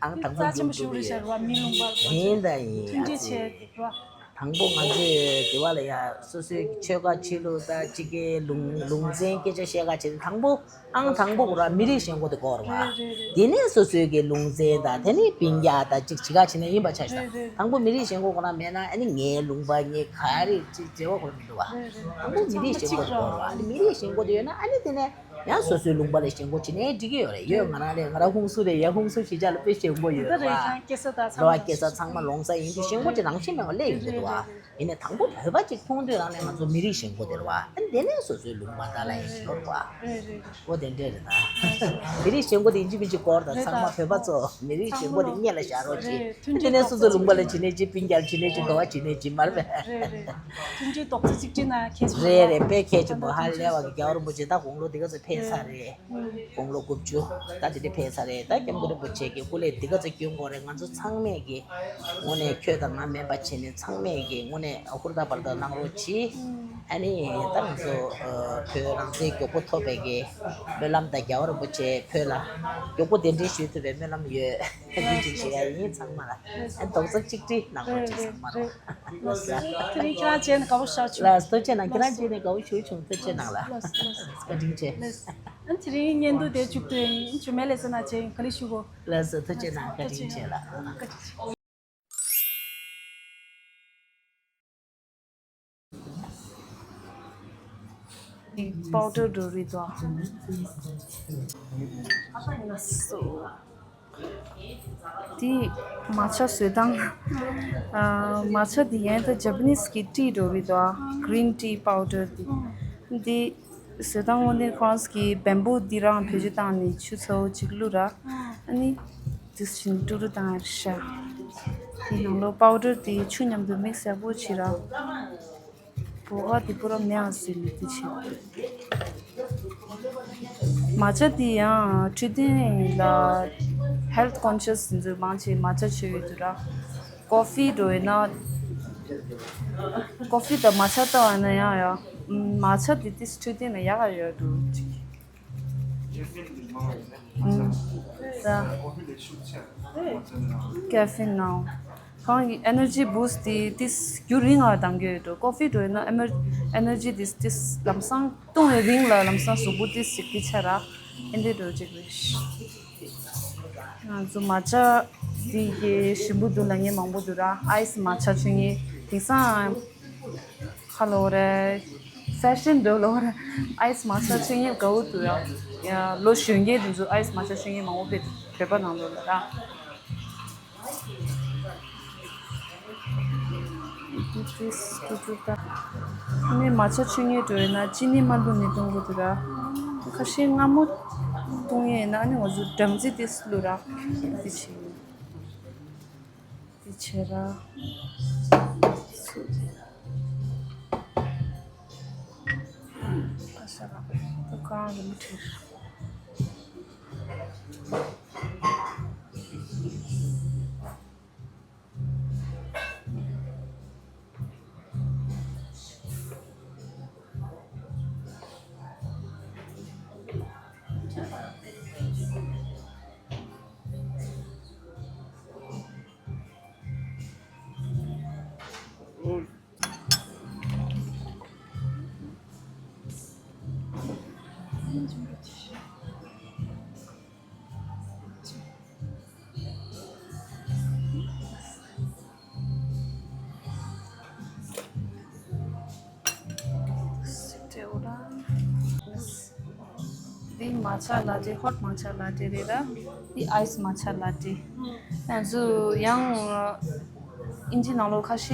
ཨང་དང་པོ་རྩ་ཆེན་པོ་ཞིག་རེད་ཤག་རེད་བ། མི་ལུང་པ་ལ་ཡིན་ད་ཡིན། མཐུན་སྒྲིལ་བྱས་རེད་བ། དང་པོ་ང་ཚོས་དེ་བ་ལ་ཡ་སོ་སོའི་ཆོལ་ཁ་ཆོས་ལུགས་དང་གཅིག་གི་ལུང་ལུང་ཚན་སྐད་ཆ་བཤད་ག་བྱེད་དུས་དང་པོ་ཨང་དང་པོ་གོ་ར་མི་རིགས་ཞེན་ཁོག་དེ་གོ་ར་བ། རེད་རེད་རེད། དེ་ནས་སོ་སོའི་གི་ལུང་ཚན་དང་དེ་ནས་སྤུན་ཀྱག་དང་གཅིག་བྱེད་ག་བྱེད་ན་ཡིན་པ་ཆ་ཤ། རེད་རེད། དང་པོ་མི་རིགས་ཞེན་ཁོག་གོ་ར་མེད་ན་ཨ་ནི་ངའི་ལུང་པ་ངའི་ག་རེ་གཅིག་འབྲེལ་བ་གོ་ར་མི་འདུག་བ། རེད་རེད། དང་པོ་མི་རིགས་ཞེན་ཁོག་དེ་གོ་ར་བ། ཨ་ནི་མི་རིགས་ཞེན་ཁོག་དེ་ཡོད་ན་ཨ་ནི་དེ་ནས། ཡང་སོ་སོའི་ལུང་པ་ལ་ཞེན་ཁོག་བྱེད་ནའི་འགྲིག་གི་ཡོད་རེད། ཡོད་ང་རང་ལས་ང་རང་ཧུན་སུར་རེད་ཡ། ཧུན་སུར་གཞིས་ཆགས་ལ་དཔེ་ཞེན་ཁོག་ཡོད་འདི་རེད་རེད། བ། ཡང་སྐྱེ་ས་དང་ཚང་ལོ་མ་སྐྱེ་ས་ཚང་མ་ལོང་ས་ཡིན་དུས་ཞེན་ཁོག་ཅིག་རང་བཞིན་མེད་པ་སླེབས་ཡོང་གི་འདུག་བ། ཡིན་ནའི་དང་པོ་བོད་པ་ཅིག་མཐོང་དུས་རང་ནས་ང་ཚོ་མི་རིགས་ཞེན་ཁོག་དེ་རེད་བ། ཨ་ནི་དེ་ནས་སོ་སོའི་ལུང་པ་དག་ལ་ཡང་ཞེན་ཁོག་རེད་བ། རེད་རེད། ཨོ་དེ་འདྲས་རེད་ད། མི་རིགས་ཞེན་ཁོག་དེ་ཡིན་གཅིག་མིན་གཅིག་སྐོར་དང་རེད་ཚང་མ་ད། བོད་པ་ཚོ་མི་རིགས་ཞེན་ཁོག་དེ་སྔོན་ལ་བཞག་རོགས་གྱིས། རེད། མཐུན་ཨ་དེ་སྒྲིལ་ནས་སོ་སོའི་ལུང་པ་ལ་བྱེད་ནས་ཅིག་སྤུན་ཀྱག་བྱེད་ནས་ཅིག་འགྲོ་བ་བྱེད་ནས་ཅིག་མར་བས། རེད་རེད། མཐུན་སྒྲིལ་རྡོག་རྩ་གཅིག་སྒྲིལ་ན་གལ་ཆེན་པོ་རེད་རེད། དཔེ་གལ་ཆེན་པོ་ཧ་ལས་བ་གི་རྒྱལ་བ་རིན་པོ་ཆེ་ད་དགུང་ལོ་འདི་ག་ཚོད་ཕེབས་ཚར་རེད། དགུང་ལོ་དགུ་བཅུ་ད་དེ་འདྲ་ཕེབས་ཚར་རེད། ད་སྐྱབས་མགོན་རིན་པོ་ཆེ་གི་སྐུ་ལས་འདི་ག་ཚོད་སྐྱོན་དགོས་རེད། ང་ཚོ་ཚང་མས་གི་ངོ་ནས་ཁྱོད་དང་ང་མིན་པ་བྱས་ནས་ཚང་མས་གི་ངོ་ནས་ཧུར་ཐག་བར་ཐག་གནང་རོགས་གྱིས། ཨ་ནི་ད་ང་ཚོ་བོད་རང་བཙན་མགྱོགས་པོ་ཐོབ་པའི་གི་སྨོན་ལམ་དང་རྒྱལ་བ་རིན་པོ་ཆེ་བོད་ལ་མགྱོགས་པོ་གདན་འདྲེན་ཞུ་ཐུབ་པའི་སྨོན་ལམ་ཡོད། འདི་ཅིག་བྱེད་ཡ་ཡིན་ཚང་མ་ལ། ཨ་རྡོག་རྩ་གཅིག་སྒྲིལ་གནང་རོགས་གྱིས་ཚང་མ་ལ། ལགས་སོ། དེ་རིང་ཁྱེད་རང་མཇལ་ནས་དགའ་པོ་ཞེ་དྲག་བྱུང་། ལགས་སོ། ཐུགས་རྗེ་གནང་། ཁྱེད་རང་མཇལ་ནས་དགའ་པོ་ཞེ་དྲག་བྱུང་། ཐུགས་རྗེ་གནང་ལ། ལགས་སོ་ལགས་སོ། བཀའ་དྲིན་ཆེ། ལགས་སོ། ཨ་ནི་དེ་རིང་བརྙན་ཐུང་དེ་མཇུག་སྡོད་ཡིན། མཇུག་མའི་ལེ་ཚན་ནང་མཇལ་ཡིན། ག་ལེ་ཞུ་གོ། ལགས་སོ། ཐུགས་རྗེ་གནང་། བཀའ་དྲིན་ཆེ་ལགས། བཀའ་དྲིན་ཆེ། པའུ་ཌར་འགྲོ་རེད་དོ། སོ། དེ་མ་ཆ་བཟོ་སྟངས། ཨ། མ་ཆ་དེ་ཡན་ད་ཇ་པ་ནིས་གི་ཏི་འགྲོ་རེད་དོ། གི་རིན་ཏི་པའུ་ཌར་དེ། དེ་བཟོ་སྟངས་དངོས་གནས་ཁོ་རང་གི་བེམ་བུ་དེ་རང་བེད་སྤྱོད་བཏང་ནས་ཆུ་ཚ་བོ་གཅིག་བླུགས་ར། ཨ་ནི་དེ་བཞིན་ཀྲུ་ཀྲུ་བཏང་ཡར་ཤ། དེ་ནང་ལོགས་པའུ་ཌར་དེ་ཆུ་མཉམ་དུ་མིག་སི་ཡག་པོ་བྱེད་ར། བོ་ག་དེ་པུ་ར་མེ་ཨ་སི་ལི་དེ་བྱེད། མ་ཆ་དེ་ཡང་འཕྲོད་བསྟེན་ལ་ཧེལ་ཐི་ཀོན་ཤི་ཡ་སི་དེ་ཚོས་མང་ཆེ་མ་ཆ་མཆོད་ཡོད་དུ་ར། ཀོ་ཧྥི་འགྲོ་ཡོད་ན། ཀོ་ཧྥི་དང་མ་ཆ་ལྟ་བ་ན་ཡང་ཡང་། མ་ཆ་དེ་དེ་འཕྲོད་བསྟེན་ལ་ཡག་ག་ཡོད་འགྲོ་ཅིག་ཀེ་ཧྥིན་ནའོ། ཁོང་གི་ཨེ་ནར་ཇི་བུ་སི་ཊི་དེ་ཏིས་རྒྱུན་རིང་ང་གཏང་གི་ཡོད་འགྲོ། ཀོ་ཧྥི་འགྲོ་ཡིན་ན་ཨེ་མར་ཨེ་ནར་ཇི་དེ་ཏིས་ལམ་སང་བཏུང་བའི་རིང་ལ་ལམ་སང་གཟུགས་པོ་ཏིས་ཞིག་ཏི་ཆ་ར་ཨེ་འདྲ་འགྲོ་ཅིག་རེད། ང་ཚོ་མ་ཆ་དེ་གི་ཞིམ་པོ་འདུག་ལབ་མཁན་མང་པོ་འདུག་ར། ཨའི་སི་མ་ཆ་མཆོད་མཁན་དེང་སང་། ཁ་ལོ་རེད། ཧྥེ་ཤན་འདོད་ལོ་རེད། ཨའི་སི་མ་ཆ་མཆོད་མཁན་དགའ་བོ་འདུག་ཡ། ཡ་ལོ་གཞོན་སྐྱེས་དེ་ཚོ་ཨའི་སི་མ་ཆ་མཆོད་མཁན་མང་པོ་བོད་པ་ནང་ལོགས་ལ་ར། ཏུ་ཏུ་ཏུ་ཏུ་ཏ། ནི་མ་ཆ་མཆོད་མཁན་འགྲོ་ཡིན་ན་ཅི་ནི་མ་བླུགས་ནས་བཏུང་དགོས་འདུག་ར། ཁ་ཤས་མངར་མོ་བཏུང་ཡས་ཡིན་ན་ནི་ང་ཚོ་སྦྲང་རྩི་ཏིས་བླུགས་ར། དེ་བྱེད་ཡིན། དེ་བྱེད་ར། ཁ་ཤས་ར། ཏུ་གང་རིན་པོ་ཆེ། འདི་མ་ཆ་ལ་ཏྲེ། ཧོཊ་མ་ཆ་ལ་ཏྲེ་རེད་ར། འདི་ཨའི་སི་མ་ཆ་ལ་ཏྲེ། ང་ཚོ་ཡང་ཨིན་ཇི་ནང་ལོགས་ཁ་ཤས་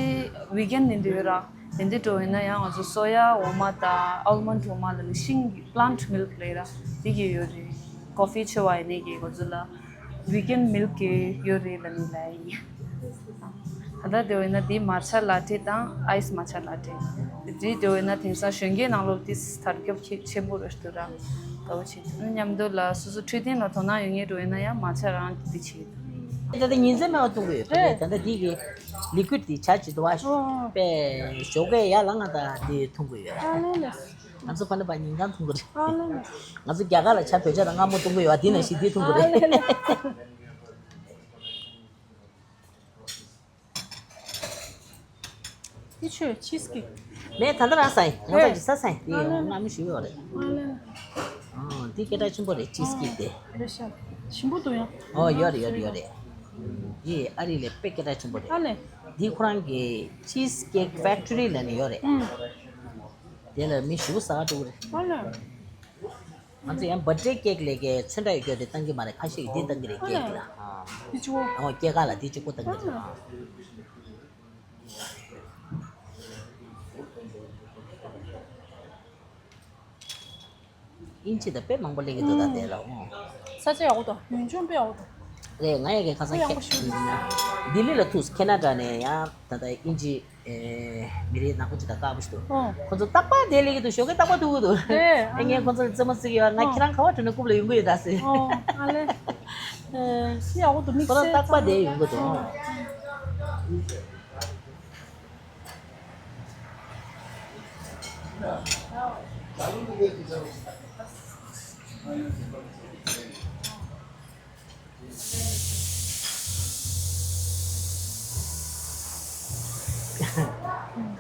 ཝི་གན་ནི་འདི་ཡོད་ར། དེ་འདི་འགྲོ་ཡིན་ན་ཡང་ང་ཚོ་སོ་ཡ་འོ་མ་དང་ཨལ་མོན་འོ་མ་ལ་ནི་ཤིང་གི་པླན་ཊི་མིལཀ་ལབ་ར། འདི་གི་ཡོད་རེད། ཀོ་ཧྥི་མཆོད་པ་ཡིན་ནའི་གི་ང་ཚོ་ལ་ཝི་གན་མིལཀ་གི་ཡོད་རེད་ལབ་ནི་ལབ་ཡིན། ད་ལྟ་དེ་བས་ན་དེ་མར་ཆ་ལ་ཏྲེ་དང་ཨའི་སི་མ་ཆ་ལ་ཏྲེ། དེ་དེ་བས་ན་དེང་སང་གཞོན་སྐྱེས་ནང་ལོགས་དེ་དར་ཁྱབ་ཆེ་ཆེན་པོ་རེད་འདུག་ར། དགའ་བོ་བྱེད་འདུག་མཉམ་དུ་ལ་སོ་སོ་འཕྲོད་བསྟེན་ལ་དོ་སྣང་ཡོད་མཁན་འགྲོ་ཡིན་ན་ཡང་མ་ཆ་རང་དེ་བྱེད་འདུག་ད་ལྟ་ཉིན་མཚན་མེད་པ་འཐུང་གི་ཡོད་རེད། ད་ལྟ་དེ་གི་ལི་ཀུའིཌ་དེ་ཇ་བྱེད་འདུག་བ། ཨོ། པས་ཞོགས་ཀས་ཡར་ལངས་ང་ད་དེ་འཐུང་གི་ཡོད། ཨ་ལེ་ལེ། ང་ཚོ་ཕ་ནི་པ་ཉིན་གང་འཐུང་གི་རེད། ཨ་ལེ་ལེ། ང་ཚོ་རྒྱ་གར་ལ་ཇ་བོད་ཇ་དང་མངར་མོ་འཐུང་གི་ཡོད། དེ་ནང་བཞིན་དེ་འཐུང་གི་རེད། ཨ་ལེ་ལེ། འདི་ཆོས་ཆིས་ཀེག་མེད། ད་ལྟ་རང་ཟ་ཡིན། ང་ཚོ་ཨེ། གི་ཟ་ཟ་ཡིན། དེ་ཨ་ལེ། སྔ་མོ་ཞིག་ཡོད་རེད། ཨ་ལེ། ཨོ་འདི་སྐད་གྲགས་ཆེན་པོ་རེད། ཆིས་ཀེག་དེ། རེད་ཤག་ཞིམ་པོ་འདུག་ཡ། ཨོ་ཡོད་རེད་ཡོད་རེད་ཡོད་རེད། འདི་ཨ་རི་ལ་དཔེ་སྐད་གྲགས་ཆེན་པོ་རེད། ཨ་ལེ། འདི་ཁོ་རང་གི་ཆིས་ཀེག་ཕེག་ཊི་རི་ལབ་ནས་ཡོད་རེད། ཨུམ། དེ་ལ་མི་ཞེ་པོ་ཟ་ག་འགྲོ་གི་རེད། ཨ་ལེ། ང་ཚོ་ཡང་བར་ཐི་ཌེ་ཀེག་ལས་ཀའི་ཚོན་ཁྲ་ཡོད་རྒྱུ་དེ་བཏང་གི་མ་རེད། ཁ་ཤས་ཀྱིས་འདི་བཏང་གི་རེད། ཨ་ཀེག་ལ། ཨ། འདི་ཆུ་བོ། ཨོ་སྐྱེས་སྐར་ལ་འདི་གཅིག་པོ་བཏང་གི་རེད། ཨ། དབྱིན་ཇི་དང་དཔེ་མང་པོ་སླེབས་ཀྱི་འདུག་ད་དེ་ལ། ཨོ། ས་ཆ་ཡག་པོ་འདུག་ཡུལ་ལྗོངས་དཔེ་ཡག་པོ་འདུག་རེད། ང་ཡ་གི་ཁ་སང་ཁྱེད་ལྡི་ལི་ལ་ཐུག་ཁེ་ན་ཌ་ནས་ཡང་ད་ལྟ་དབྱིན་ཇི། ཨེ། མི་རིགས་ནག་པོ་ཅིག་དང་དཀར་པོ་ཞིག་འདུག་ཨོ། ཁོ་ཚོ་རྟག་པར་དེ་སླེབས་ཀྱི་འདུག་ཞོགས་ཀས་རྟག་པར་ཐུག་གི་འདུག་རེད། ཨ། ཨེ་ངས་ཁོ་ཚོ་ལ་རྩེད་མོ་རྩེ་གི་ཡོད། ང་ཨོ། ཁྱེད་རང་ག་པར་འགྲོ་ན་རྐུབ་ལ་ཡོང་གི་ཡོད་ད་ཟེར། ཨོ། ཨ་ལེ། ཨེ། ཤི་ཡག་པོ་འདུག་དམིགས་ཁོ་རང་བསལ་རྟག་པར་དེ་ཡོང་གི་འདུག་ཨོ།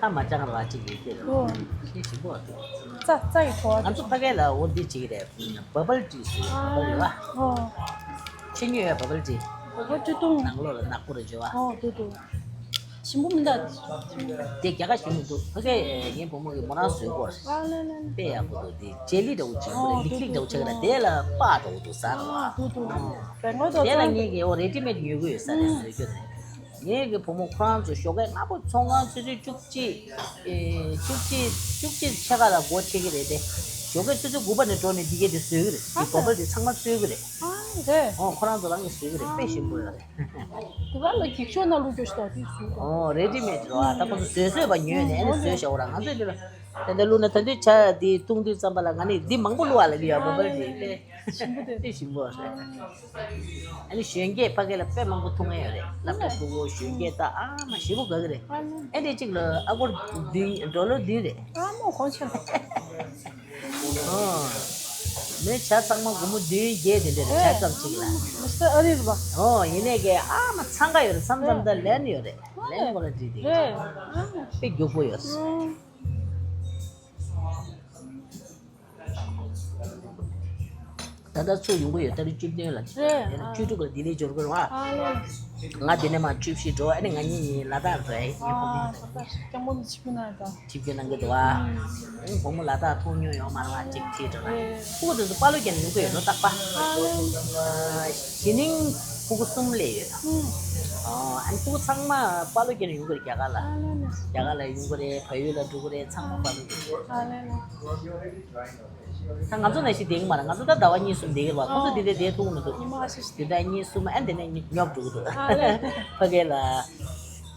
ཁ་མ་བྱང་ར་ཅིག་ཡོད་ཀྱི་རེད། ཨོ། ཤེས་ཞིམ་པོ་འདུག་རྩ་རྩ་ཡི་གོ་བ། ང་ཚོ་ཕ་གི་ལ་འོ་འདི་ཅིག་རེད། བ་བལ་ཏི་ཟེར་བ་བལ་ཡོད་པ། ཨོ། ཕྱི་ཉོས་ཡོད་བ་བལ་ཏི། བ་བལ་ཏི་བཏུང་། ནང་ལོགས་ལ་ནག་པོ་རེ་བྱོས་པ། ཨོ་འདུག་འདུག་ཞིམ་པོ་མི་འདུག་དེ་རྒྱ་གར་ཞིམ་མི་འདུག་ཕ་གི་ངའི་བུ་མོ་གིས་མོ་རང་བཟོས་སྐོར། ཨ་ལེ་ལེ་ལེ། དཔེ་ཡག་པོ་འདུག་དེ་ལྗེ་ལི་འདྲ་བོ་བྱུང་བ་རེད། ལིག་ལིག་འདྲ་བོ་ཆགས་ཀྱི་རེད། དེ་ལ་པགས་འདྲ་བོ་འདུག་ཟ་ར་བ། ཨ་འདུག་འདུག་བེང་ལོར་དུ་དེ་ལ་ངས་ཀྱི་ཨོ་རེ་ཌི་མེད་ཉོ་གི་ཡོད་ས་རེད། ཨ་བཟོས་རྒྱུ་རེད། ངའི་གི་བུ་མོ་ཁོ་རང་ཚོ་ཞོགས་ཀས་སྔ་པོ་ཚོང་ཁང་ཆུ་ཚོད་བཅུ་གཅིག་ཨེ། བཅུ་གཅིག་བཅུ་གཅིག་ཕྱེད་ཀ་ལ་སྒོ་ཕྱེ་གི་རེད་དེ། ཞོགས་ཀས་ཆུ་ཚོད་དགུ་པ་ནས་འགྲོ་ནས་འདི་གས་དེ་བཟོས་གི་རེད། དེ་ཨ་བ་བལ་དེ་ཚང་མ་བཟོས་གི་རེད། ཨ་རེད། ཨོ་ཁོ་རང་ཚོ་རང་གིས་བཟོས་གི་རེད། དཔེ་ཞིམ་པོ་ཡོད་རེད། དེ་བ་ལ་འགྱིག་ཤོག་ནང་བླུགས་རྒྱུ་ཞིག་དང་དེ་བཟོས་དང་། ཨོ་རེ་ཌི་མེད་རེད་བ། ད་ཁོ་ཚོ་བཟོས་བཟོས་པ་ཉོས་ནས་ཨ་ནི་བཟོས་བཞག་འོ་ར། ང་ཚོས་འདི་ལ་ད་ལྟ་བླུགས་ན་ད་དུས་ཆ་འདི་བཏུང་དུས་ཙམ་པ་ལ་ང་ནི་འདི་མང་པོ་བླུགས་ཨ་ལབ་ཀྱི་ཡོད། བ་བལ་དེ་དཔེ་ཞིམ་པོ་འདུག་དཔེ་ཞིམ་པོ་རེད། ཨ་ནི་གཞོན་སྐྱེས་ཕ་གི་ལ་དཔེ་མང་པོ་འཐུང་ཡ་ཡོད་རེད། སློབ་གྲྭ་ཕྲུ་གུ་གཞོན་སྐྱེས་དང་ཨ་མ་ཞེ་པོ་དགའ་གི་རེད། ཨ་ནི་དེ་གཅིག་ལ་ཨ་སྒོར་བདུན་ཌོ་ལར་བདུན་རེད། ཨ་མོ་གོང་ཆེ། ཨོ། མི་ཇ་ཚང་མ་སྒོར་མོ་བདུན་བརྒྱད་དེ་འདྲ་རེད། ཇ་ཙམ་གཅིག་ལ། མི་སྟེ་ཨ་རི་རེད་པ། ཨོ་ཡིན་ནའི་གི་ཨ་མ་འཚང་ཁ་ཡོད་རེད། མཚམས་མཚམས་ད་ལན་ཡོད་རེད། ལན་ཁོ་ལ་བྲིས་ཏེ། རེད། དཔེ་མགྱོགས་པོ་ཡོད། ཨོ། ད་ལྟ་ཚུར་ཡོང་གི་ཡོད། ཏ་རིག་བཅུ་བདུན་ལ། རེད། ཡང་ན་བཅུ་དྲུག་ལ་ལྡི་ལི་འབྱོར་གི་རེད་བ། ཨ་ལེ། ང་འདི་ནས་མར་བཅུ་བཞི་འགྲོ། ཨ་ནི་ང་གཉིས་གཉིས་ལ་དྭགས་འགྲོ་ཨེ། ཨ་ད་ལྟ་སྐྱབས་མགོན་ཆིབས་བསྒྱུར་གནང་ཡོད་ད། ཆིབས་བསྒྱུར་གནང་གི་འདུག་བ། ཨ་བུ་མོ་ལ་དྭགས་མཐོང་མྱོང་ཡོད་མ་རེད་བ། གཅིག་ཁྲིད་འགྲོ་ན། རེད། ཕྲུ་གུ་དེ་ཚོ་པ་ལོ་བརྒྱབ་ནས་ཡོང་གི་ཡོད། ལོ་རྟག་པ། ཨ་ལེ། གཞེས་ནིང་ཕྲུ་གུ་གསུམ་སླེབས་ཡོད། ཨ་ནི་ཕྲུ་གུ་ཚང་མ་པ་ལོ་བརྒྱབ་ནས་ཡོང་གི་རེད་རྒྱ་གར་ལ། ཨ་ལེ་ལེ། རྒྱ་གར་ལ་ཡོང་གི་རེད། བལ་ཡུལ་ལ་འགྲོ་གི་རེད། ཚང་མ་པ་ལོ་བརྒྱབ། ཨ་ལེ་ལེ། ད་ང་ཚོ་ནང་བཞིན་བསྡད་ཀྱི་མ་རེད། ང་ཚོ་ད་ཟླ་བ་གཉིས་གསུམ་བསྡད་ཀྱི་རེད་བ། ཁོང་ཚོ་འདི་འདྲ་བསྡད་ཐུབ་ཀྱི་མི་འདུག་ཉི་མ་ཁ་ཤས་ཤིག་བདུན་ཕྲག་གཉིས་གསུམ། ཨ་འདི་ནས་ཉོབ་འགྲོ་གི་འདུག་ཨ་ལེ། ཕ་གི་ལ་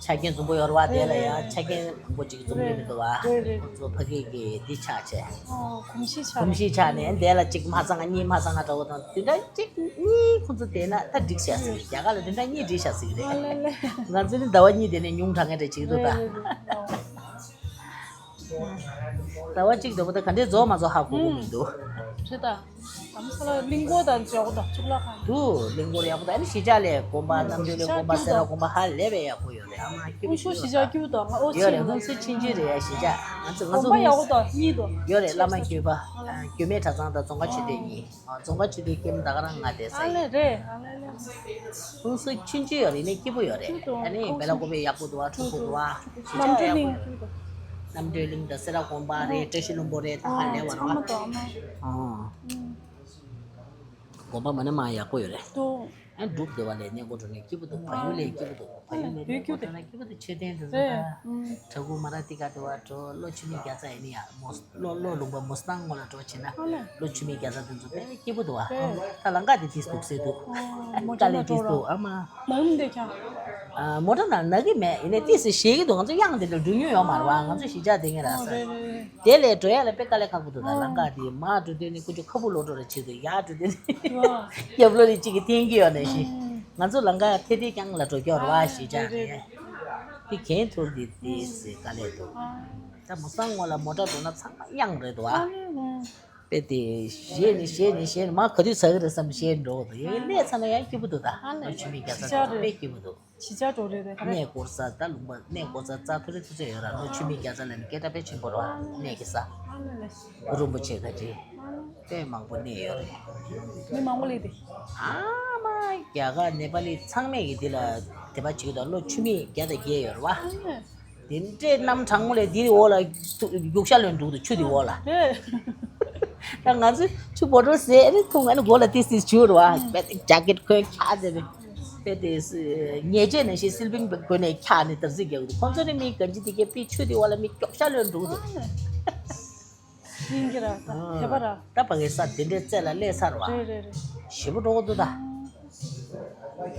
ཆ་རྐྱེན་འཛོམས་པོ་ཡོད་རེད་བ། དེ་ལ་ཡང་ཆ་རྐྱེན་མང་པོ་ཅིག་འཛོམས་ཡོད་མི་འདུག་བ། རེད་རེད། ཁོང་ཚོ་ཕ་གི་གི་འདི་ཆགས་བྱས། ཨོ་གོམས་གཤིས་ཆགས། གོམས་གཤིས་ཆགས་ནས་དེ་ལ་གཅིག་མ་ཚང་གཉིས་མ་ཚང་འདྲ་བོ་དང་། བདུན་ཕྲག་གཅིག་གཉིས་ཁོང་ཚོ་བསྡད་ན་ད་འགྲིག་བཞག་ཟེར་གི། རྒྱ་གར་ལ་བདུན་ཕྲག་གཉིས་འགྲིག་བཞག་ཟེར་གི་རེད། ཨ་ལེ་ལེ། ང་ཚོ་ནི་ཟླ་བ་གཉིས་དེ་ནས་ཉུང་དྲགས་ངེས་འདྲ་བྱེད་ཀྱི་འདུག་ད། རེད་རེད་རེད། ཟླ་བ་གཅིག་འདྲ་པོ་ད་ག་འདྲས་རྫོགས་མ་རྫོགས་ཧ་གོ་གི་མི་འདུག་རེད་ད། དྷ་རམ་ས་ལ་གླིང་སྐོར་དང་ཡག་པོ་འདུག་གཙུག་ལག་ཁང་། འདུག་གླིང་སྐོར་ཡག་པོ་འདུག་ཨ་ནི་གཞིས་ཆགས་ལ་དགོན་པ། རྣམ་གྲོལ་ལ་དགོན་པ། སེ་ར་དགོན་པ་ཧ་ལས་པའི་ཡག་པོ་ཡོད་རེད། ཨ་མ་སྐྱིད་པོ་ཞིག་ཡོད་རེད། ཧུན་སུར་གཞིས་ཆགས་སྐྱིད་པོ་འདུག་ཨ་མ། ཨོ་ཡོད་རེད། ཧུན་སུར་ཆིན་ཅི་རེད་ཡ། གཞིས་ཆགས་ང་ཚོ་ང་ཚོ་དགོན་པ་ཡག་པོ་འདུག་གཉིས་འདུག་ཡོད་རེད། བླ་མ་གུས་པ། གུས་མེད་གྲྭ་ཚང་དང་རྫོང་དཀར་ཆོས་སྡེ་གཉིས། རྫོང་དཀར་ཆོས་སྡེ་ཀེམ་ད་ག་རང་ང་བསྡད་ས་ཡིན། ཨ་ལེ་རེད། ཨ་ལེ་ལེ། ཧུན་སུར་ཆུང་ཆུང་ཡོད་རེད། ནས་སྐྱིད་པོ་ཡོད་རེད། སྐྱིད་པོ་འདུག་ཨ་ནི་ཧུན་སུར། བེ་ལ་ཀོ་པེ་ཡག་པོ་འདུག་བ། འཁྲུག་པོ་འདུག་བ། རྣམ་གྲོལ་གླིང་སྐྱིད་པོ་འདུག་རྣམ་གྲོལ་གླིང་དང་སེ་ར་དགོན་པ་རེད། བཀྲ་ཤིས་ལྷུན་པོ་རེད། ད་ཧ་ལས་བ་རེད་བ། ཚང་མ་འདུག་ཨ་མ། ཨོ། དགོན་པ་མ་ནི་མ་ཡག་པོ་ཡོད་རེད། འདུག་ཨ་འབྲུག་སྡེ་བ་ལས་གནས་སྐོར་འགྲོ་ནས་སྐྱིད་པོ་འདུག་བལ་ཡུལ་ལས་སྐྱིད་པོ་འདུག་བལ་ཡུལ་ལས་གནས་སྐོར་འགྲོ་ན་སྐྱིད་པོ་འདུག་མཆོད་རྟེན་དེ་ཚོ་དང་། བྲག་ཕུག་མ་ར་ཏི་ཀ་དེ་བ་འགྲོ། ལྷོ་འཆི་མེད་རྒྱལ་ཚ་ཡིན་ཡ། མོ་ལྷོ་ལྷོ་ལུང་པ་མོ་སི་ནང་ངོ་ལ་འགྲོ་ཕྱིན་ན། ལྷོ་འཆི་མེད་རྒྱལ་ཚ་དེ་ཚོ་དཔེ་སྐྱིད་པོ་འདུག་བ། ད་ལམ་ཁ་དེ་ཏིས་འདུག་སེ་འདུག་དཀའ་ལས་ཏིས་འདུག་ཨ་མ། མོ་ཊ་ནང་འགྲོ་ར། མོ་ཊ་ནང་ན་གི་མེད། ཡིན་ནའི་ཏིས་སེ་ཞེད་ཀྱི་འདུག་ང་ཚོ་གཡང་དེ་འདྲ་འགྲོ་མྱོང་ཡོད་མ་རེད་བ། ང་ཚོ་གཞིས་ཆགས་དེ་ངེད་ར་ས། དེ་ལས་འགྲོ་ཡ་ལ་དཔེ་དཀའ་ལས་ཁག་པོ་འདུག་ད་ལམ་ཁ་དེ་མར་འགྲོ་དུས་ནི་ཀུ་ཅོ་ཁ་སྦུབ་ལོག་འགྲོ་ར་བྱེད་འདུག་ཡར་འགྲོ་དུས་ནི་རྒྱབ་ལོགས་ནས་གཅིག་གིས་འཐེན་གྱི་ཡོད་ནས་ཤི། ང་ཚོ་ལམ་ཁ་ཐད་ཐད་རྐྱང་ལ་འགྲོ་རྒྱུ་རེད་བ། གཞིས་ཆགས་དེ། དེ་གན་ཐུར་དེ་ཏིས་སེ་དཀའ་ལས་འདུག་ད་མོ་སང་ངོ་ལ་མོ་ཊ་འགྲོ་ན་ཚང་མ་གཡང་རེད་འདུག་ཨ། དཔེ་དེ་བཞེས་ནས་བཞེས་ནས་བཞེས་ནས་མ་ག་དུས་ཟ་གི་རེད་བསམ་བཞེས་འགྲོ་གི་འདུག་ཡང་གླས་ཚར་ན་ཡང་སྐྱིད་པོ་འདུག་ད་ཨ་ལས། ལོ་ཆུ་མིག་རྒྱག་ཚར་ན་དཔེ་སྐྱིད་པོ་འདུག་ཕྱི་ཆར་འགྲོ་རེད་རེད་ག་རེ། གནས་སྐོར་ས་ད་ལུང་པ་གནས་སྐོར་ས་རྩྭ་ཐུ་རེ་ཐུ་ཚོད་ཡོད་ར། ལོ་ཆུ་མིག་རྒྱག་ཚར་ལ་ནི་སྐད་གྲགས་དཔེ་ཆེན་པོ་རེད་བ། གནས་ཀྱི་ས་ཨ་ལས་ལས། རིན་པོ་ཆེ་ག་ཅི་དཔེ་མང་པོ་གནས་ཡོད་རེད། མི་མང་པོ་སླེབས་ཏེ། ཨ་མ་རྒྱ་གར་ནེ་པ་ལི་ཚང་མས་ཀྱི་འདི་ལ་དད་པ་བྱེད་ཀྱི་འདུག་ལོ་ཆུ་མིག་བརྒྱ་དང་བརྒྱད་ཡོད་རེད་བ། དེ་འདྲའི་གནམ་གྲང་མོ་ལས་འདིའི་འོག་ལ་རྒྱུག་ཤར་ལོན་འགྲོ་གི་འདུག་ཆུ་དེའི་འོག་ལ། ད་ང་ཚོས་ཆུ་བོ་ཊལ་ཟས་རེ་འཐུང་ཨ་ནི་མགོ་ལ་ཏི་སི་བྱུག་རེད་བ། དཔེ་དེ་ཇེ་ཀེཊ་གོན་འཁྱག་དེ་རེད། དཔེ་དེ་ཉལ་ཆས་ནང་བཞིན་སི་ལི་པིང་བེག་གོན་ནས་འཁྱག་ནས་དར་ཟིག་རྒྱག་གི་འདུག་ཁོང་ཚོ་ནི་མི་ག་འཇི་དེ་གས་པི་ཆུ་དེ་བ་ལ་མི་མགྱོགས་ཤ་ལོན་འགྲོ་གི་འདུག་ཡིན་གྱི་ར་ད་དེ་པ་ར། ད་ཕ་གི་ས་དེ་འདྲའི་རྩེ་ལ་སླེབས་ཚར་བ། རེད་རེད་རེད། ཞེ་པོ་འགྲོ་གི་འདུག་ད།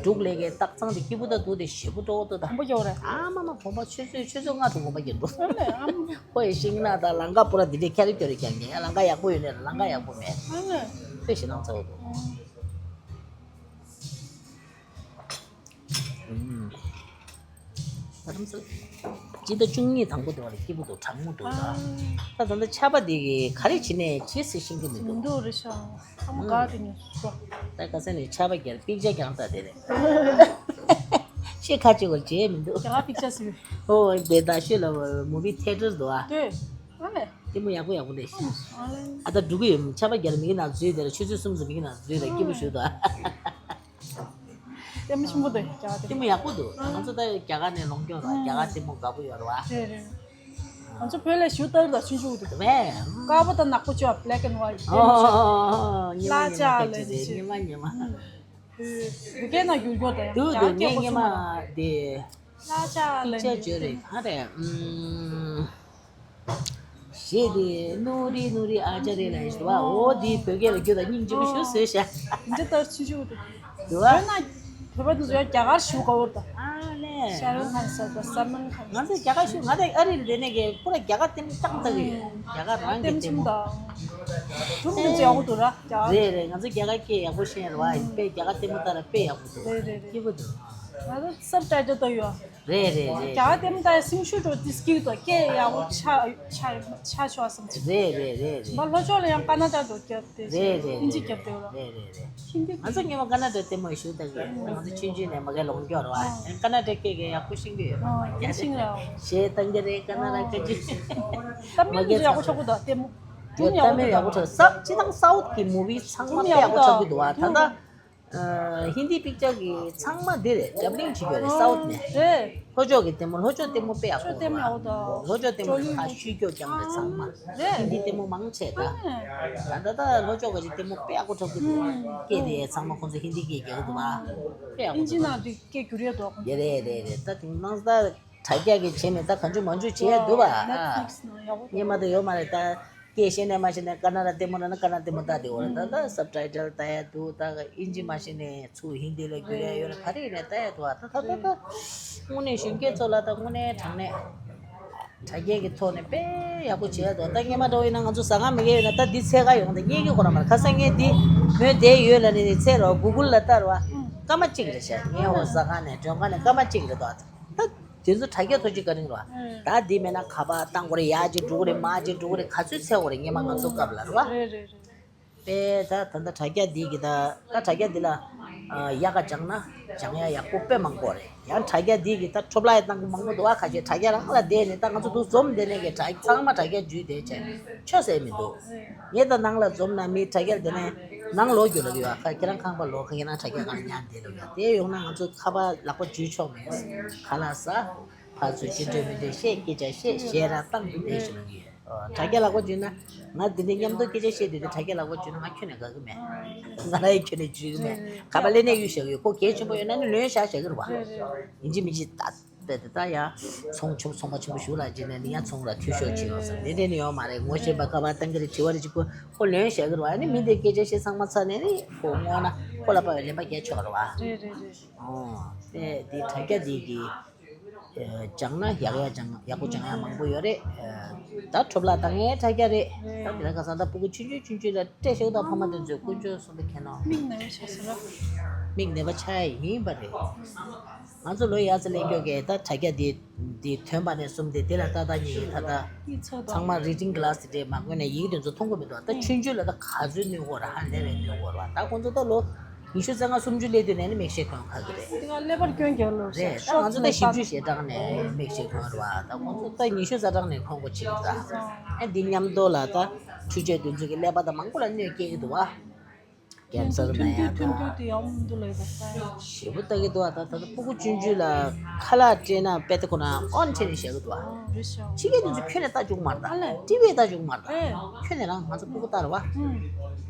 འབྲུག་ལས་ཀའི་སྟག་ཚང་དེ་སྐྱིད་པོ་ད་འདུག་དེ་ཞེ་པོ་འགྲོ་གི་འདུག་ད། གོམ་པ་རྒྱག་རེད། ཨ་མ་མ་བོང་པ་ཆུ་ཚོད་ཆུ་ཚོད་ལྔ་དྲུག་གོམ་པ་རྒྱག་འགྲོ། ཨ་ལས་ཨ་མ། ཁོ་ཡི་ཤིང་ནགས་དང་ལམ་ཁ་པུ་ར་དེ་འདྲའི་ཁྱ་རི་ཁྱོ་རི་རྒྱག་ངེས་ལམ་ཁ་ཡག་པོ་ཡོད་ནས་ལམ་ཁ་ཡག་པོ་མེད། ཨ་ལས། དཔེ་ཞེ་སྣང་ཚ་བོ་འདུག་ཨ། ཨུམ། ད་རུང་ཚོ། སྤྱི་ཟླ་བཅུ་གཉིས་དང་པོ་དེ་བ་ལ་སྐྱིད་པོ་འདུག་གྲང་མོ་འདུག་ད། ཨ། ད་ད་ལྟ་ཆར་པ་དེ་གི་ག་རེ་བྱེད་ནས་བྱེད་ཟེར་ཤེས་ཀྱི་མི་མི་འདུག་འདུག་རེད་ཤག་ཨ་མ་དགའ་དེ་ནས་སོ། ད་ཁ་སང་ནས་ཆར་པ་བརྒྱབ་པིག་ཅར་རྒྱག་ད་དེ་རེད། ཤེས་ཁ་ཅིག་བར་བྱས་མི་འདུག་རྒྱ་གར་པིག་ཅར་ཟེར། ཨོ་དེ་ད་ཤོད་ལ་མུ་བི་ཐེ་ཊར་འདུག་ཨ། ལྟོས། ཨ་ལས། ལྟད་མོ་ཡག་པོ་ཡག་པོ་རེད་ཤག་ཨ་ལས། ཨ་ད་འགྲོ་གི་ཡོད། ཆར་པ་བརྒྱབ་ལ་མི་གི་ནང་འཛུལ་དེ་ལ་ཆུ་ཚོད་གསུམ་ཙམ་མི་གི་ནང་འཛུལ་ལ་སྐྱིད་པོ་ཞུ་ད། ལྟད་མོ་ཆེན་པོ་འདུག་རྒྱ་གར་ལྟད་མོ་ཡག་པོ་འདུག་ང་ཚོ་ད་རྒྱ་གར་ནས་ལོངས་སྐྱོར་ར་རྒྱ་གར་ལྟད་མོ་དགའ་པོ་ཡོད་རེད་བ། རེད་རེད། ང་ཚོ་བོད་ལ་ཞུ་ལྟར་ལ་ཆུང་ཆུང་འདུག་རེད། དཀར་པོ་དང་ནག་པོ་ཅོ་བ་black and white ལྟད་མོ་ཆེན་པོ། ཨོ་ལ་ཅ་ལ་ནི་ཅི། ཉི་མ་ཉི་མ། བོད་སྐད་ནང་བསྒྱུར་སྐྱོར་དང་ཡང་འདུག་རྒྱ་འདུག་སྐད་ངས་གོ་ཉི་མ་ཆུང་མ། དེ། ལ་ཅ་ལ་ནི་ཅི་ཅོ་རེད་ག་རེད། ཨུམ། ཞེས་དེ་ནུ་རི་ནུ་རི་ཨ་ཅ་རེ་ལ་ཡིན་ཞུ་བ། འོ་དེ་བོད་སྐད་ལ་བསྒྱུར་དང་སྙིང་རྗེ་པོ་ཞུ་བཟོས་ཤག་འདི་ལྟར་ཆུ་ཆུ་འདུག་དུ་བ། བོད་ན་བོད་པ་དེ་ཚོ་ཡང་རྒྱ་གར་ཞུ་དགའ་བོར་དང་། ཨ་ལས། ཤ་རུ་ཁན་ཟེར་དང་སལ་མན་ཁན། ང་ཚོ་རྒྱ་གར་ཞུ་ང་དང་ཨ་རི་ལ་བསྡད་ནས་ཀྱི་པུ་ར་རྒྱ་གར་ལྟད་མོ་ཀྱང་ལྟ་གི་ཡོད། རྒྱ་གར་རང་གི་ལྟད་མོ། ལྟད་མོ་ཆེན་པོ་དང་། སྒྲུང་དེ་ཚོ་ཡག་པོ་འདུག་ར་རྒྱ་གར། རེད་རེད། ང་ཚོ་རྒྱ་གར་སྐད་ཡག་པོ་ཤེས་ར་བ་ཡིན་པས་རྒྱ་གར་ལྟད་མོ་ལྟ་ར་དཔེ་ཡག་པོ་འདུག་རེད་རེད་རེད། སྐྱིད་པོ་འདུག་ང་ཚོ་སབ་ཊའི་ཊལ་ལྟ་ཡོད། རེད་རེད་རེད། རྒྱ་གར་ལྟད་མོ་ལྟ་ཡ་སེམས་ཤུགས་འགྲོ་ཏི་སྐྱིད་དོ་སྐད་ཡག་པོ་ཆ་ཆ་ཆ་ཆོག་བསམ་གྱི། རེད་རེད་རེད་རེད། མ་ལྷོ་ཕྱོགས་ལ་ཡང་ཀ་ན་ཌ་འགྲོ་རྒྱབ་དེ་རེད་རེད་ཨིན་ཇི་རྒྱབ་དེ་ར། རེད་རེད་རེད། ཧིན་དི་ང་ཚོ་སྔོན་མ་ཀ་ན་ཌ་ལྟད་མོ་ཞུ་ད་གི་ང་ཚོ་ཆུང་ཆུང་ནས་མ་གའི་ལོངས་སྐྱོར་བ་ཨ་ཀ་ན་ཌ་སྐད་ཀྱི་ཡག་པོ་ཤེས་ཀྱི་ཡོད་ཨ་རྒྱ་ཤིང་ར། གཞས་བཏང་གི་རེད་ཀ་ན་ཌ་ཀ་ཅི། ད་མི་ཡག་པོ་ཆགས་ཀྱི་འདུག་ལྟད་མོ། ད་མི་ཡག་པོ་ཆགས་ཀྱི་འདུག་ས་སྤྱི་བཏང་སའུ་ཐི་གི་མུ་བི་ཚང་མ་དཔེ་ཡག་པོ་ཆགས་ཀྱི་འདུག་བ་ད་ལྟ། ཨ་ཧིན་དི་པིག་ཅར་གྱི་ཚང་མ་འདི་རེད། ཌབ་ལིང་བྱེད་རྒྱུ་རེད་སའུ་ཐི་ནས། རེད། ལྷོ་ཕྱོགས་ཀྱི་ལྟད་མོ་ལྷོ་ཕྱོགས་ལྟད་མོ་དཔེ་ཡག་པོ་ལྷོ་ཕྱོགས་ལྟད་མོ་ད་ཕར་ཤུལ་སྐྱོ་རྐྱང་རེད་ཚང་མ། རེད། ཧིན་དི་ལྟད་མོ་མང་ཆེ་ད། ད་ད་ལྟ་ལྷོ་ཕྱོགས་ཀྱི་ལྟད་མོ་དཔེ་ཡག་པོ་འཁྲབ་ཀྱི་འདུག་སྐད་དེ་ཚང་མ་ཁོང་ཚོ་ཧིན་དི་སྐད་རྒྱག་གི་འདུག་བ། དཔེ་ཡག་པོ་ཨིན་ཇི་འཁྲབ་ནང་དེ་སྐད་བསྒྱུར་ཡས་འདུག་རེད་རེད་རེད་རེད། ད་དེང་སང་ད་དྲ་རྒྱ་གི་བྱས་ནས་ད་གང་བྱུང་མང་བྱུང་བྱས་ཡས་འདུག་བ། ཨ། Netflix་ནང་ཡག་པོ་འདུག་སྔོན་མ་དང་ཡོད་མ་རེད་ད། སྐད་ཤེས་ནས་མ་ཤེས་ནས་ཀ་ན་ཌ་ལྟད་མོ་ལ་ན་ཀ་ན་ཌ་ལྟད་མོ་ལྟ་དེ་འོ་རེད་ད། ད་སབ་ཊའི་ཊལ་ལྟ་ཡ་འདུག་ད་ཨིན་ཇི་མ་ཤེས་ནས་ཚུར་ཧིན་དི་ལ་བསྒྱུར་ཡ་ཡོད་རེད་ག་རེ་ཡོད་ནས་ལྟ་ཡ་འདུག་ཨ། ད་ད་ད་ད་དངོས་གནས་གཞོན་སྐྱེས་ཚོ་ལ་ད་དངོས་གནས་དྲང་གནས་དྲ་རྒྱའི་གི་ཐོག་ནས་དཔེ་ཡག་པོ་བྱས་ཡ་འདུག་ད་སྔོན་མ་འདྲ་བོ་ཡིན་ན་ང་ཚོ་ཟ་ཁང་མེད་མཁན་ཡོད་ན་ད་འདི་འཚོལ་ག་ཡོང་ད་རྙེད་ཀྱི་ཁོ་རང་མ་རེད། ཁ་སང་ངས་འདི་མོས་བསྡད་ཡོད་ལ་ནས་འཚོལ་རོགས་གུ་གུལ་ལ་ལྟ་རོགས་སྐར་མ་གཅིག་རེད་ཤག་ངས་འོ་ཟ་ཁང་ནས་མགྲོན་ཁང་ནས་སྐར་མ་གཅིག་རེད་འདུག་ཨ། ད། དེ་ཚོ་དྲ་རྒྱ་ཐོག་ཅིག་ག་རིང་ར། ཨང་། ད་འདི་མེད་ན་ཁ་པར་བཏང་དགོས་རེད། ཡར་ཅིག་འགྲོ་དགོས་རེད། མར་ཅིག་འགྲོ་དགོས་རེད། ག་ཚོད་འཚོལ་དགོས་རེད་སྔོན་མ་ང་ཚོ་སྐབས་ལ་རེད་བ། རེད་རེད་རེད། པས་ད་ད་ལྟ་དྲ་རྒྱ་འདི་གི་ད་ད་དྲ་རྒྱ་འདི་ལ་ཡག་ག་སྦྱང་ན་སྦྱང་ཡ་ཡག་པོ་དཔེ་མང་པོ་རེད། ཡང་དྲ་རྒྱ་འདི་གི་ད་འཕྲོ་བརླག་ཡ་བཏང་གི་མང་པོ་འདུག་ཨ། ཁ་ཤས་དྲ་རྒྱ་རང་ལ་བསྡད་ནས་ད་ང་ཚོ་འདུག་འཛོམས་བསྡད་ནས་གི་དྲ་ཚང་མ་དྲ་རྒྱ་འཇུས་བསྡད་བྱས་ཆོས་ཟེར་མི་འདུག་ངས་ད་ནང་ལ་འཛོམས་ན་མི་དྲ་རྒྱ་བསྡད་ནས་ནང་ལོག་རྒྱུ་ལ་གི་ཡོད་ཨ། ཁ་ཁྱེད་རང་ཁང་པ་ལོག་ཁ་ཁྱེད་རང་དྲ་རྒྱ་གང་ཉར་བསྡད་ལ་ཡོད་ཨ། དེ་ཡོང་ན་ང་ཚོ་ཁ་པར་ལག་པ་འཇུས་ཆོག་མེད་ཁ་ལག་ཟ། ཕར་ཚུར་ཅི་འདྲ་མི་འདྲ་བཤད་སྐད་ཆ་བཤད་གཞས་ར་བཏང་དུ་བསྡད་ཞུ་ལ་གི་ཡོད། དྲ་རྒྱ་ལག་པ་འཇུས་ན་ང་འདི་འདྲ་མཉམ་དུ་སྐད་ཆ་བཤད་དུས་དྲ་རྒྱ་ལག་པ་འཇུས་ན་ང་ཁྱོན་ནས་དགའ་གི་མེད། ང་རང་ཡི་ཁྱོན་ནས་འཇུས་གི་མེད། ཁ་པར་ལེན་ནས་གཡུག་བཞག་གི་ཡོད། ཁོ་གལ་ཆེན་པོ་ཡོད་ན་ནི་ལོན་བཞག་བཞག་གི་རེད་བ། ཡིན་གཅིག་མིན་གཅིག་ད་དཔེ་དེ་ད་ཡ་ཚོང་ཆུང་ཚོང་པ་ཆེན་པོ་ཞུ་ལ་བྱས་ནས་ནི་ཡ་ཚོང་ར་འཐུས་ཤོར་བྱེད་ཡོང་ཟེར་འདི་འདྲ་ནི་ཡོད་མ་རེད། ངོ་ཤེས་པ་ཁ་པར་བཏང་གི་རེད་དྲི་བ་རེ་གཅིག་པོ་ཁོ་ལོན་བཞག་གི་རེད་བ། ཨ་ནི་མི་དེ་སྐད་ཆ་བཤད་ཚང་མ་ཚར་ནས་ནི་ཁོ་བསྔོ་ན་ཁོ་ལ་དཔའ་བའི་ལན་པ་རྒྱག་ཆོག་རེད་བ། རེད་རེད་རེད། ཨོ། དེ་དེ་དྲ་རྒྱ་དེ་གི་སྦྱང་ན་ཡག་ཡག་སྦྱང་ཡག་པོ་སྦྱང་ཡག་མང་པོ་ཡོད་རེད། ད་གྲོབ་ལ་བཏང་ཡས་དྲ་རྒྱ་རེད། ད་དེ་ལ་ཁ་སང་ད་སྤུ་གུ་ཆུང་ཆུང་ཆུང་ཆུང་ལ་སྤྲད་ཤོག་ད་ཕ་མ་དེ་ཚོས་དཀོན་མཆོག་གསུམ་པོ་ཁྱེར་ནོ། མིག་ནད་པ་ཆགས་ས་ར། མིག་ནད་པ་ཆགས་ཡས་ཡིན་པ་རེད། ང་ཚོ་ལོ་ཡར་ཙམ་སླེབས་མཁན་གྱི་ད་དྲ་རྒྱ་འདི་འདི་ཐོན་པ་ནས་བཟུང་སྟེ་དེ་ལ་ཏག་ཏག་ཉིད་ཀྱི་ད་ད་ཚང་མ་reading class་དེ་འདྲས་མ་དགོས་ནས་ཡིག་དེ་ཚོ་མཐོང་གི་མི་འདུག་ད་ཆུང་ཆུང་ལ་ད་ག་ཚོད་གནོད་གོ་ར་ཧ་ལས་པའི་གནོད་གོ་ར་བ། ད་ཁོང་ཚོ་ད་ལོ་ཉི་ཤུ་རྩ་ལྔ་སུམ་ཅུ་སླེབས་དུས་ནས་ནི་མིག་ཤེལ་གོན་ཁག་གི་རེད། དེ་སྔ་ཀླད་པར་སྐྱོན་རྒྱག་ལོ་རེད། ད་ང་ཚོ་ད་བཞི་བཅུ་ཞེ་གྲངས་ནས་མིག་ཤེལ་གོན་ར་བ། ད་ཁོང་ཚོ་ད་ཉི་ཤུ་རྩ་གྲངས་ནས་གོན་གོ་ཆེ་གི་ད། ཨ་འདི་མཉམ་དུ་ལ་ད་འཕྲུལ་ཆས་དེ་ཚོ་གི་ཀླད་པ་ད་མང་པོ་ལ་གནོད་སྐྱེལ་གི་འདུག་བ། ཀན་སར་ན་ཡ་ཐུན་ཐུན་དེ་ཡང་མི་འདུག་ལབ་ཡོད་པ་ས་ཡ། ཞེ་པོ་ལྟ་གི་འདུག་ཨ་ད་ད་ལྟ་སྤུ་གུ་ཆུང་ཆུང་ལ་ཁ་ལག་སྤྲད་ན་དཔེ་དེ་ཁོ་ན་ཨོན་བྱས་ནས་བཞག་གི་འདུག་ཨ། རེད་ཤག་ཕྱི་རྒྱལ་དེ་ཚོ་ཁྱོན་ནས་ལྟ་བཅུག་མ་རེད་ད། ཨ་ལས། ཊི་ཝི་ལྟ་བཅུག་མ་རེད་ད། ཨེ། ཁྱོན་ནས་རང་ང་ཚོ་སྤུ་གུ་ལྟ་རེད་བ། ཨུམ།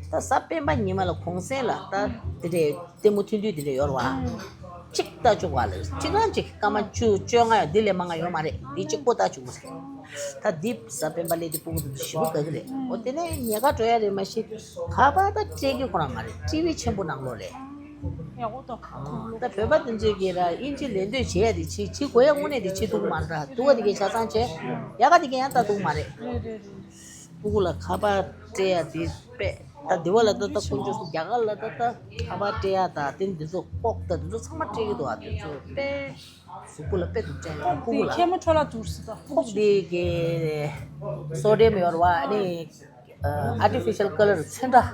ད་གཟའ་སྤེན་པ་ཉི་མ་ལ་གུང་སེང་ལ་ད་དེ་འདྲའི་ལྟད་མོ་ཐུང་ཐུང་དེ་འདྲ་ཡོད་རེད་བ། ཨུམ། གཅིག་ལྟ་བཅུག་པ་ལ་གཅིག་རང་གཅིག་སྐར་མ་བཅུ་བཅོ་ལྔ་ཡང་འདི་ལས་མང་ང་ཡོད་མ་རེད། འདི་གཅིག་པོ་ལྟ་བཅུག་པ་རེད། ད་འདི་གཟའ་སྤེན་པ་སླེབས་དུས་སྤུ་གུ་དེ་ཚོ་ཞེ་པོ་དགའ་གི་རེད། འོ་དེ་ནས་ཉལ་ཁ་འགྲོ་ཡ་རེད་མ་གཞི་ག་པར་ད་སྤྲད་གི་ཁོ་རང་མ་རེད། ཊི་ཝི་ཆེན་པོ་ནང་ལོགས་ལས། ཡག་པོ་འདུག་ཨ་ད་བོད་པ་དེ་ཚོས་ཀྱི་ར་དབྱིན་ཇི་ལེན་འདོད་བྱེད་ཡ་དེ་བྱེད་བྱེད་དགོས་ཡ་དངོས་གནས་དེ་བྱེད་ཐུབ་ཀྱི་མ་རེད་ད། སྡུག་ག་དེ་གའི་ཆ་ཚང་བྱས་ཡག་ག་དེ་གའི་ཡང་ལྟ་ཐུབ་ཀྱི་མ་རེད། རེད་རེད་རེད། སྤུ་གུ་ལ་ཁ་པར་སྤྲད་ཡ་དེ་དཔེ་ད་དེ་བ་ལ་ད་ལྟ་དཀོན་མཆོག་གསུམ་རྒྱ་གར་ལ་ད་ལྟ་ཁ་པར་སྤྲད་ཡ་ད་དེ་འདི་ཚོ་ཀོག་ད་དེ་ཚོ་ཚང་མ་སྤྲད་ཀྱི་འདུག་ཨ་དེ་ཚོ་དཔེ་གཟུགས་པོ་ལ་དཔེ་སྡུག་ཅན་ཡོད་སྤུ་གུ་ལ། ཁོག་དེ་གེ་མོ་ཁྲོ་ལ་འདུག་སི་ད་ཁོག་དེ་གེ་སོ་ཌི་ཡམ་ཡོད་རེད་བ། ཨ་ནི་ཨ་ཊི་ཕི་ཤལ་ཀ་ལར་ཚོན་ཁྲ་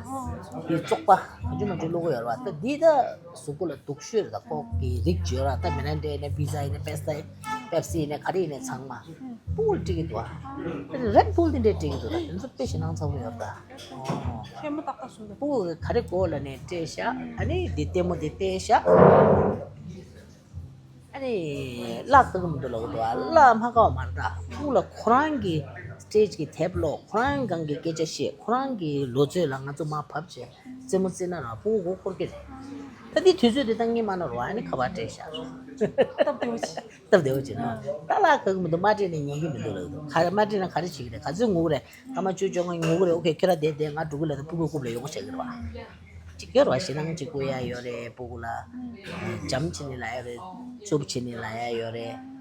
གི་བཙོག་པ་ག་ཅུ་མ་ཅུ་བླུག་གི་ཡོད་རེད་བ། ད་འདི་ད་གཟུགས་པོ་ལ་སྡུག་ཤོས་རེད། ད་ཁོག་གི་རིགས་བརྗོད་ར་ད་མི་རན་ཌ་ཡིན་ནའི་པི་ཛ་ཡིན་ནའི་པེ་སི་ཊ་ཡིན་པེབ་སི་ཡིན་ནའི་ག་རེ་ཡིན་ནའི་ཚང་མ་སྤུ་གུ་ལ་སྤྲད་ཀྱི་འདུག་ཨ། རེཌ་བུལ་དེ་འདྲས་སྤྲད་ཀྱི་འདུག་ད་དེ་ཚོ་དཔེ་ཞེད་སྣང་ཚ་པོ་ཡོད་རེད་ད། ཁྱེད་མོ་ཏག་ཏག་སོང་ད། སྤུ་གུ་ག་རེ་དགོས་ལབ་ནས་སྤྲད་ཤག་ཨ་ནི་འདི་ལྟད་མོ་འདི་བལྟས་ཤག་ཨ་ནི་གླ་དཀའ་གི་མི་འདུག་ལབ་གི་འདུག་ཨ། གླ་མ་དཀའ་བ་མ་རེད་ད། སྤུ་གུ་ལ་ཁོ་རང་གི་སི་ཊེ་ཇི་གི་དེབ་ཀློག་ཁོ་རང་གང་གི་སྐད་ཆ་བཤད། ཁོ་རང་གི་ལོ་ཚོད་ལ་ང་ཚོ་མར་བབས་བྱས་རྩེད་མོ་རྩེས་ན་རང་སྤུ་གུ་མགོ་འཁོར་གི་རེད། ད་འདི་དུས་ཚོད་འདི་ད་ངས་མ་ནོར་བ་ཨ་ནི་ཁ་པར་སྤྲད་ཤག་སྟབས་བདེ་བོ་བྱས། སྟབས་བདེ་བོ་བྱས་ན་ད་གླ་དཀའ་གི་མི་འདུག་མ་སྤྲད་ནས་ཉན་གི་མི་འདུག་ལབ་གི་འདུག་ག་རེ་མ་སྤྲད་ན་ག་རེ་བྱེད་ཀྱི་རེད། ག་ཚོད་ངུ་གི་རེད། སྐར་མ་བཅུ་བཅོ་ལྔ་ངུ་གི་རེད། ཨོ་ཁེ་ཁྱོད་རང་བསྡད་བསྡད་ང་འགྲོ་གི་ལབ་ད་སྤུ་གུ་རྐུབ་ལ་ཡོང་བྱེད་ཀྱི་རེད་བ། གཅིག་ཡོད་རེད་བ། ཞེད་སྣང་གཅིག་སྐུལ་ཡ་ཡོད་རེད། སྤུ་གུ་ལ་འཇམ་བྱས་ནས་ལབ་ཡ་རེད། རྩུབ་བྱས་ནས་ལབ་ཡ་ཡོད་རེད།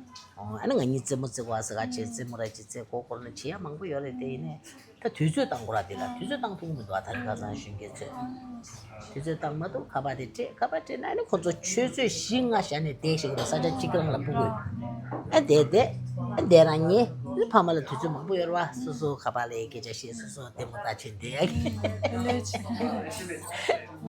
ཨོ་ཨ་ནི་ང་གཉིས་རྩེད་མོ་རྩེ་དགོས་ཟེར་ག་བྱས་རྩེད་མོ་ར་ཅིག་རྩེ་མགོ་འཁོར་ན་བྱེད་ཡ་མང་པོ་ཡོད་རེད། དེ་ཡིན་ནའི་ད་དུས་ཚོད་བཏང་དགོས་ར། དེ་ལ་དུས་ཚོད་བཏང་ཐུབ་ཀྱི་མི་འདུག་ཨ། ད་རེས་ཁ་སང་གཞོན་སྐྱེས་ཚོས་དུས་ཚོད་བཏང་མ་ཐུབ། ཁ་པར་དེ་སྤྲད། ཁ་པར་སྤྲད་ན་ཨ་ནི་ཁོ་ཚོ་ཆུ་ཚོད་བཞི་ལྔ་བཞག་ནས་བསྡད་ཤག་གི་འདུག་ས་ཆ་གཅིག་རང་ལ་སྤུ་གུ། ཨ་བསྡད་བསྡད་ཨ་བསྡད་རང་ཉལ། ཨ་ཕ་མ་ལ་དུས་ཚོད་མང་པོ་ཡོད་རེད་བ། སོ་སོ་ཁ་པར་ལ་སྐད་ཆ་བཤད། སོ་སོ་ལྟད་མོ་ལྟ་བྱས་བསྡད་ཡ་གི།